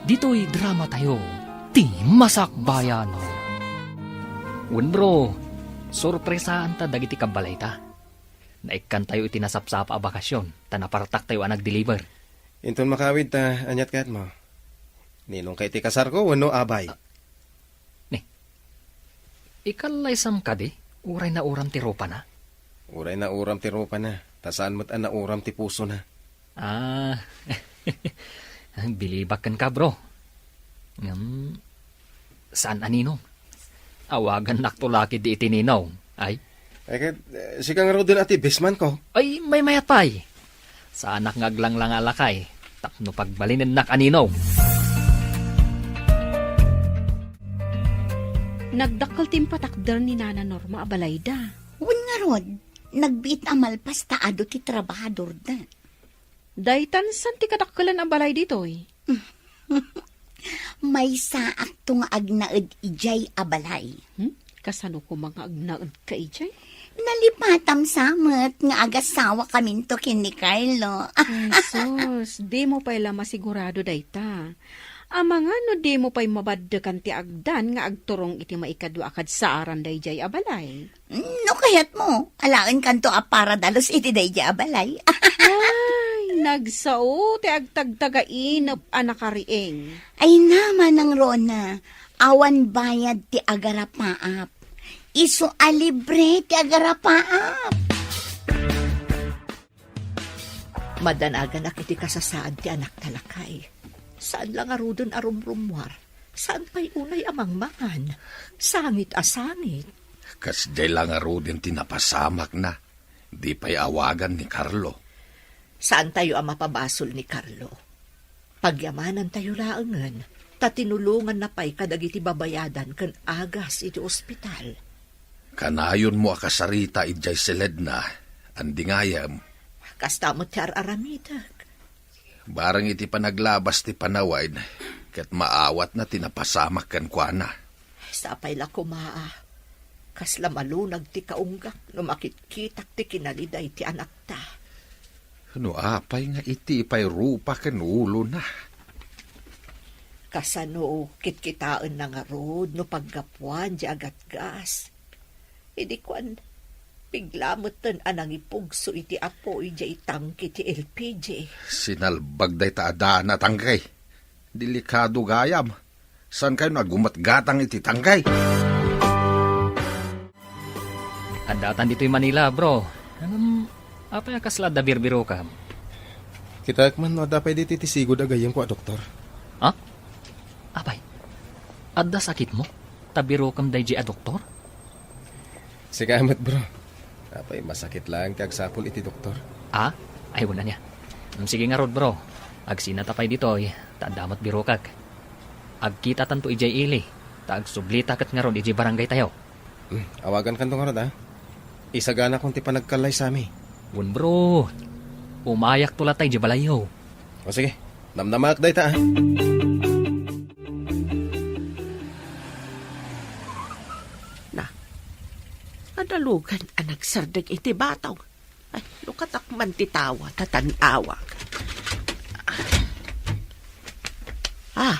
Ditoy dramatayo, Ti Masakbayan. Wen, bro, sorpresaanta dagiti kabbalayta. Naikkantayo iti nasapsapa a bakasyon, ta napartaktayo a nagdeliver. Inton makawid ta, ania't kayatmo? Ninongka iti kasarko wenno abay? Ni, ikallaysam kadi? Uray nauram ti rupana? Uray nauram ti rupana, ta saan met a nauram ti pusona. Ah, bilibak kenka, bro. Ngem, saan a ninong? Awagannakto la ketdi iti ninong. Ay? Ay, ket, eh, sika ngaruden a ti bestman ko. Ay, maymayat pay. Saanak nga aglanglang a lakay tapno pagbalinennak a ninong. Nagdakkel ti impatakder ni Nana Norma a balayda. Wen ngarud, nagbiit a malpas ta adu ti trabahadorda. Daytan saan ti kadakkelan a balay ditoy? Maysaakto nga agnaed idiay a balay. Hmm? Kasano koma nga agnaedka idiay? Nalipatam sa met nga agasawakaminto ken ni Carlo. Ay, sus, dimo pay la masigurado dayta. Amangan no dimo pay mabaddekan ti agdan nga agturong iti maikadua a kadsaaran daydiay a balay. No kayatmo, alaenkanto a para dalus iti daydiay a balay. Ay, nagsao ti agtagtagainep a nakariing. Ay na, Manang Rona, awan bayad ti agarapaap. Isu a libre ti agarapaap. Madanaganak iti kasasaad ti anakta, lakay. Saan la ngaruden a rumrummuar. Saan pay unay a mangmangan. Sangit a sangit. Kasdiay la ngaruden ti napasamakna. Di pay awagan ni Carlo. Saantayo a mapabasol ni Carlo. Pagyamanantayo laengen, ta tinulonganna pay kadagiti babayadan ken agas iti ospital. Kanayonmo a kasarita idiay siledna, andi ngayem. Kasta met ti ar-aramidek. Bareng iti panaglabas ti panawen, ket maawatna ti napasamak kenkuana. Sapay la koma a kasla malunag ti kaunggak no makitkitak ti kinaliday ti anakta. No apay nga iti pay rupa ken ulona? Kasano kitkitaenna ngarud no paggapuan di agatgas? Idi kuan, bigla metten a nangipugso iti apoy diay tangke ti L P G. Sinalbag dayta a daan a tangke. Delikado gayam. Saankayo nga gumatgatang iti tangke? Addatan ditoy Manila, bro. Ngem, apay a kasla adda birbirokam? Kitaek man no adda pay ditoy ti sigud a gayyemko a doktor. Ha? Apay, adda sakitmo? Ta birokam daydiay a doktor? Sika met, bro. Apay, masakit laeng ti agsapul iti doktor. Ah? Ay, wen ania. Mm, sige ngarud, bro. Agsinata pay ditoy, ta adda met birokak. Agkitatanto idiay ili, ta agsublita ket ngarud idiay barangaytayo. Mm, awagankanto ngarud, ah. Isaganakon ti panagkallaysami. Wen, bro. Umayakto latay idiay balayyo. O sige, namnamaak dayta, ah. Na, adalugan a nagsardeng iti batong. Ay, lukatak man ti tawa, ta tan-awak. Ah,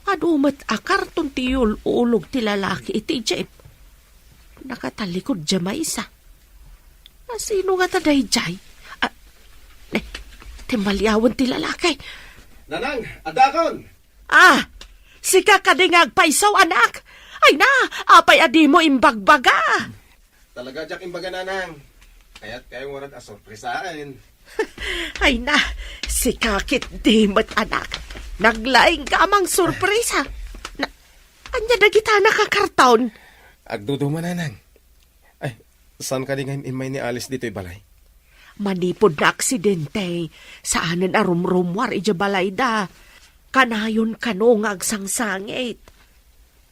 adu met a karton ti yul-ulog ti lalaki iti jeep. Nakatallikud diay maysa. Asino ngata daydiay? Ah, eh, timmaliawen ti lalaki. Nanang, addaakon! Ah, sika kadi nga agpayso, anak? Ay na, apay a dimo imbagbaga? Talaga diak imbaga, Nanang. Kayatkayo ngarud a sorpresaen. Ay na, sika ketdi met, anak. Naglaingka a mangsorpresa. Na, ania dagita a nakakarton? Agduduma, Nanang. Ay, saan kadi nga im-immay ni Alice ditoy balay? Manipud naaksidente, saanen a rumrummuar idiay balayda. Kanayon kano nga agsangsangit.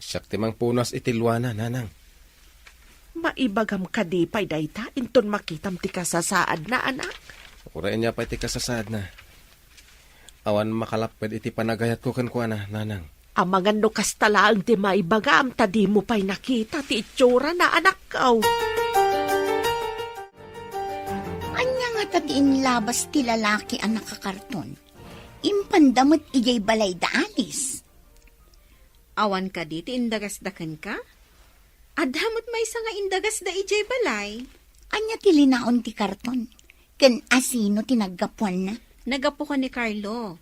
Siak ti mangpunas iti luana, Nanang. Maibagam kadi pay dayta inton makitam ti kasasaadna, anak? Uray ania pay ti kasasaadna. Awan makalapped iti panagayatko kenkuana, Nanang. Amangan no kasta laeng ti maibagam ta dimo pay nakita ti itsurana, anakko. Ania ngata ti inlabas ti lalaki a nakakarton? Impanda met idiay balayda Alice. Awan kadi ti indagasda kenka? Adda met maysa nga indagasda idiay balay. Ania ti linaon ti karton? Ken asino ti naggapuanna? Naggapu ken ni Carlo.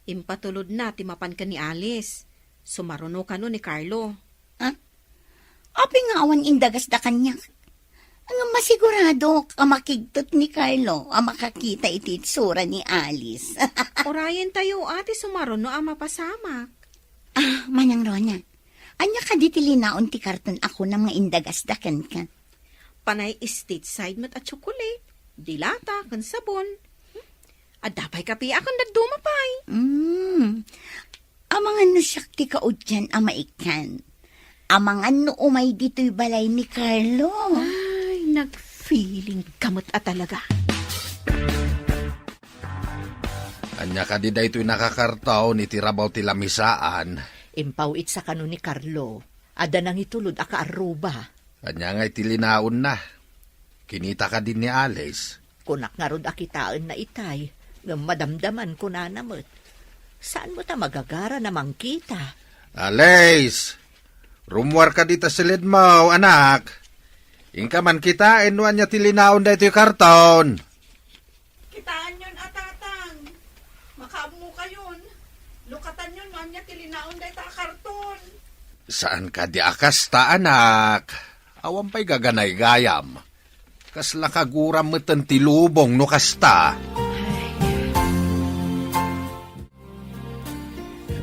Impatulodna ti mapan ken ni Alice. Sumaruno kano ni Carlo. Ah? Apay nga awan indagasda kaniak? Ngem masiguradok a makigtot ni Carlo a makakita iti itsura ni Alice. Urayentayo a ti sumaruno a mapasamak. Ah, Manang Rona, ania kadi ti linaon ti karton a kunam nga indagasda kenka? Panay Stateside met a tsokolate, dilata, ken sabon. Hmm? Adda pay kape a ken dadduma pay. Mm. Amangan no siak ti kaudian a maikkan. Amangan no umay ditoy balay ni Carlo. Ay, nag-feeling ka met a talaga. Ania kadi daytoy nakakarton iti rabaw ti lamisaan? Impaw-itsa kano ni Carlo. Adda nangitulod a kaarruba. Ania ngay ti linaonna? Kinita kadi ni Alice? Kunak ngarud a kitaenna itay, ngem madamdaman kunana met. Saan met a magagara na mangkita? Alice! Rummuar kadi ta siledmo, anak. Inka man kitaen no ania ti linaon daytoy karton. Kitaenyon a, Tatang. Makaammokayon. Lukatanyon no ania ti linaon dayta a karton. Saan kadi a kasta, anak? Awan pay gaganaygayam. Kasla kaguram meten ti lubong no kasta.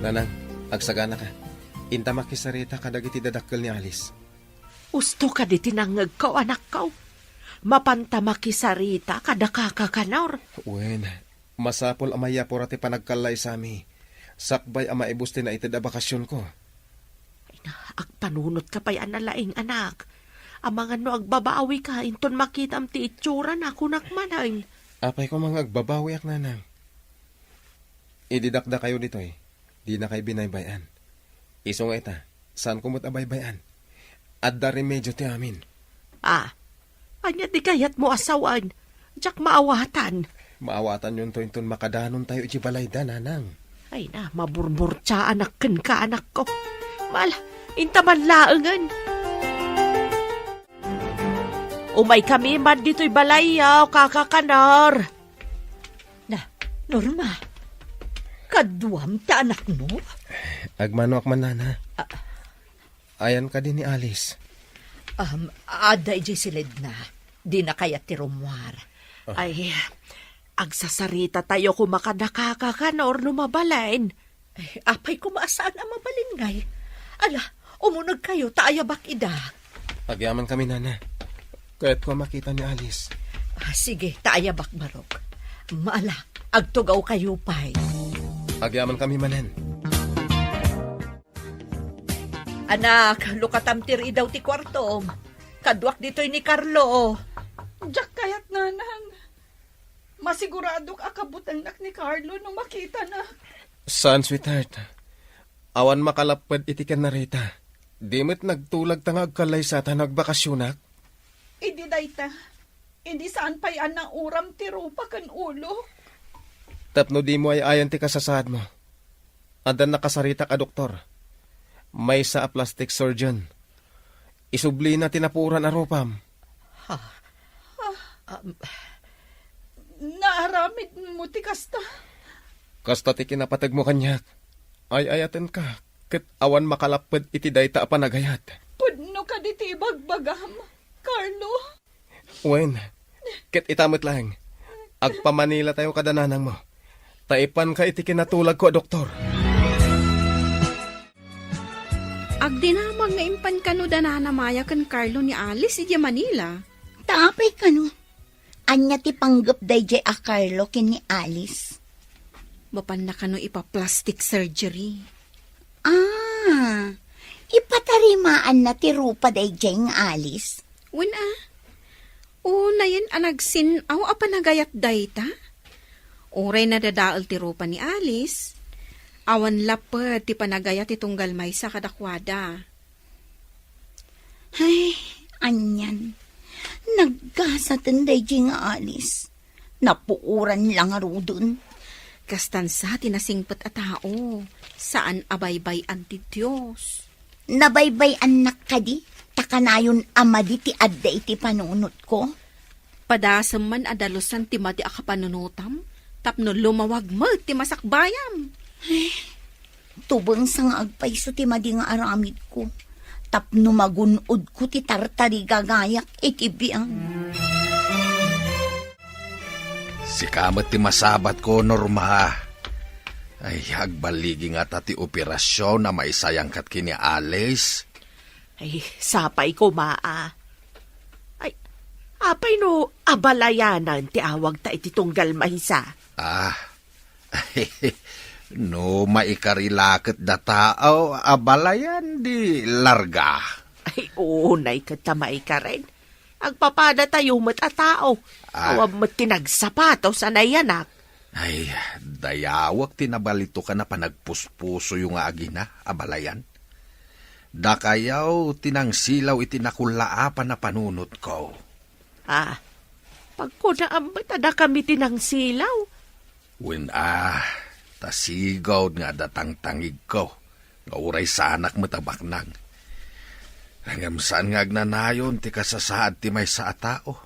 Nanang, agsaganaka. Inta makisarita kadagiti dadakkel ni Alice. Usto kadi ti nangngegko, anakko. Mapanta makisarita kada kaka Kanor. Wen, masapul a mayapura ti panagkallaysami. Sakbay a maibusten a ited a bakasionko. Ay na, agpanunotka pay a nalaing, anak. Amangan no agbabawika, inton makitam ti itsurana, kunak manen. Apay koma nga agbabawiak, Nanang. Idi dakdakayo ditoy, dinakay binaybay-an. Isu nga ita, saanko met a baybay-an. Adda remedio ti amin. Ah, ania ti kayatmo a sawen? Diak maawatan. Maawatanyonto inton makadanontayo iti balayda, Nanang. Ay na, maburburtiaanak kenka, anakko. Mala, inta man laengen. Umaykami man ditoy balayyo, kaka Kanor. Na, Norma, kaduam ti anakmo? Agmanoak man, Nana. Ah. Ayan kadi ni Alice? Um, adda idiay siledna. Dina kayat ti rummuar. Ah. Ay, agsasarita tayo koma kada kaka Kanor no mabalin. Ay, apay koma a saan a mabalin ngay? Ala, umuneg kayo, ta ayabak ida. Agyamankami, Nana. Kayatko a makita ni Alice. Ah, sige, ta ayabak, Barok. Maala, agtugaw kayo pay. Agyamankami manen. Anak, lukatam ti ridaw ti kuartom. Kaduak ditoy ni Carlo. Diak kayat, Nanang. Masiguradok a kabutelnak ni Carlo no makitana. Saan, sweetheart. Awan makalapped iti ken Rita. Di met nagtulag ta nga agkallaysata no agbakasionak. Idi dayta, idi saan pay a nauram ti rupa ken ulok. Tapno dimo ay-ayan ti kasasaadmo. Adda nakasaritak a doktor. Maysa a plastic surgeon. Isublina ti napuoran a rupam. Ha? Ah, um, naaramidmo ti kasta? Kasta ti kinapategmo kaniak. Ay-ayatenka, ket awan makalapped iti dayta a panagayat. Pudno kadi ti ibagbagam, Carlo? Wen, ket ita met laeng, agpamanilatayo kada nanangmo, ta ipanka iti kinatulagko a doktor. Agdinamag nga impan kano da Nana Maya ken Carlo ni Alice idiay Manila. Ta apay kano? Ania ti panggep daydiay a Carlo ken ni Alice? Mapanna kano ipa-plastic surgery. Ah, ipatarimaanna ti rupa daydiay nga Alice? Wen a. Unayen a nagsin-aw a panagayat dayta? Uray nadadael ti rupa ni Alice, awan lapped ti panagayat ti tunggal maysa kadakuada. Ay, anian. Naggasaten daydiay nga Alice. Napuoran la ngaruden. Kastan sa ti nasingpet a tao, saan a baybay-an ti Dios. Nabaybay-annak kadi, ta kanayon a madi ti adda iti panunotko? Padasem man a dalusan ti madi a kapanunotam, tapno lumawag met ti masakbayam. Tubengsa nga agpayso ti madi nga aramidko, tapno magun-odko ti tartarigagayak iti biag. Sika met ti masabatko, Norma. Ay, agballigi ngata ti operasyon a maisayangkat ken ni Alice. Ay, sapay koma a. Ay, apay no abalayanan ti awagta iti tunggal maysa? Ah, no maikari la ket dataw, abalayan di larga. Ay, unay ket ta maikaren. Agpapadatayo met a tao. Ah. Awan met ti nagsapatos a nayanak. Ay, dayawek ti nabalitokan a panagpuspusoyo nga agina, abalayan. Dakayaw ti nangsilaw iti nakullaapan a panunotko. Ah, pagkunaam met a dakami ti nangsilaw. Wen a, ta sigud nga adda tangtangigko, nga uray saanak met a baknang. Ngem saan nga agnanayon ti kasasaad ti maysa a tao.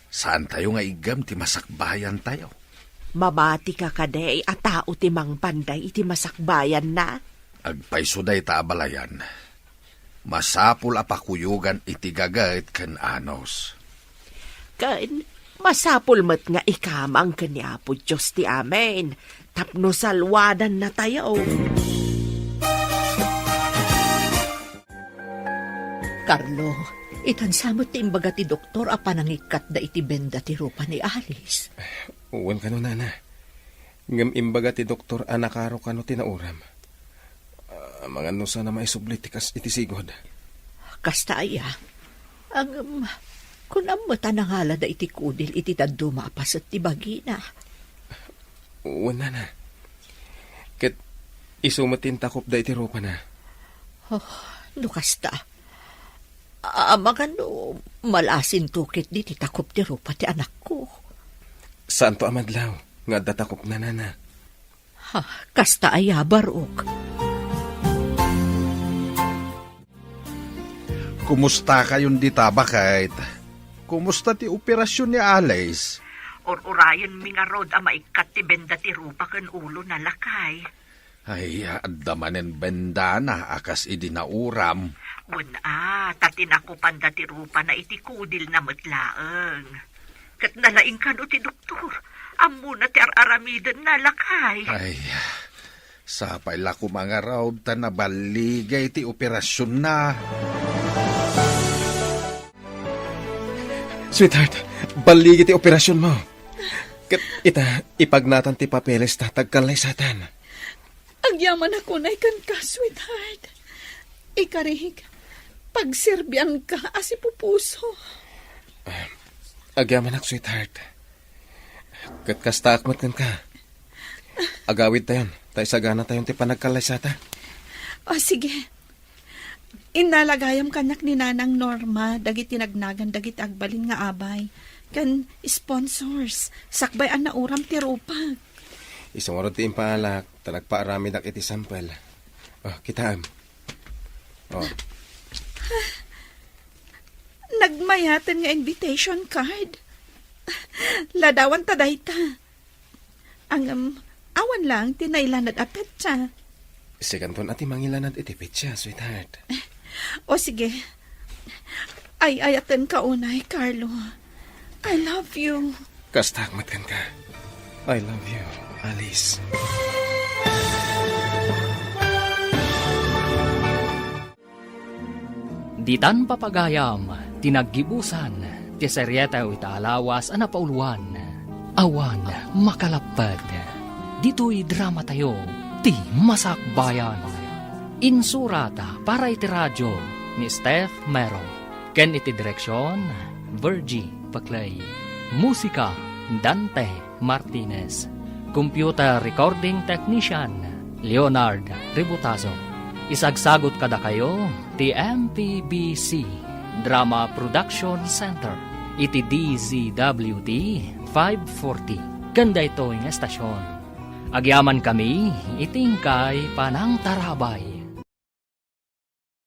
Saantayo nga iggem ti masakbayantayo. Mamatika kadi a tao ti mangpanday iti masakbayanna? Agpayso dayta abalayan. Masapul a pakuyogan iti gaget ken anus. Ken masapul met nga ikamang ken ni Apo Dios ti amin, tapno salwadannatayo. Carlo, itansa met ti imbaga ti doktor a panangikkatda iti benda ti rupa ni Alice. Wen kano, nana. Ngem imbaga ti doktor a nakaro kano ti nauram. Amangan no saan a maisubli ti kas iti sigud. Kasta aya. Ngem, kunam met a nangalada iti kudil iti dadduma a paset ti bagina. Wen, nana. Ket isu met ti intakopda iti rupana. Oh, no kasta. Amangan no malasinto ketdi ti takop ti rupa ti anakko. Saanto a madlaw nga adda takopna, nana. Ha, kasta aya, barok. Kumustakayon dita, baket? Kumusta ti operasyon ni Alice? Ur-urayenmi ngarud a maikkat ti benda ti rupa ken ulona, lakay. Ay, adda manen bendana a kas idi nauram. Wen a, ta tinakopanda ti rupana iti kudilna met laeng. Ket nalaing kano ti doktor. Ammona ti ar-aramidenna, lakay. Ay, sapay la koma ngarud ta naballigay ti operasionna. Sweetheart, balligi ti operasionmo. Ket ita, ipagnatan ti papeles ta agkallaysatan. Agyamanak unay kenka, sweetheart. Ikarik, pagserbianka a sipupuso. Ah, agyamanak, sweetheart. Ket kastaak met kenka. Agawidtayon, ta isaganatayon ti panagkallaysata. O, sige. Innala gayam kaniak ni Nanang Norma dagiti nagnagan dagiti agbalin nga abay ken sponsors sakbay a nauram ti rupak. Isu ngarud ti impaalak ta nagpaaramidak iti sampel. Oh, kitaem. Oh. Nagmayaten nga invitation card. Ladawanta dayta. Ngem, awan laeng ti nailanad a petsa. Sikanton a ti mangilanad iti petsa, sweetheart. O sige. Ay-ayatenka unay, Carlo. I love you. Kastaak met kenka. I love you, Alice. Ditan papagayam ti naggibusan ti serietew ita a lawas a napauluan, Awan Makalapped. Ditoy dramatayo ti Masakbayan. Insurat para iti radio ni Steph Mero, ken iti direksion, Virgie Paclay. Musika, Dante Martinez. Computer recording technician, Leonard Ributazo. Isagsagut kadakayo ti M P B C Drama Production Center iti D Z W T five forty. Ken daytoy nga estasion, agyamankami iti inkay panangtarabay.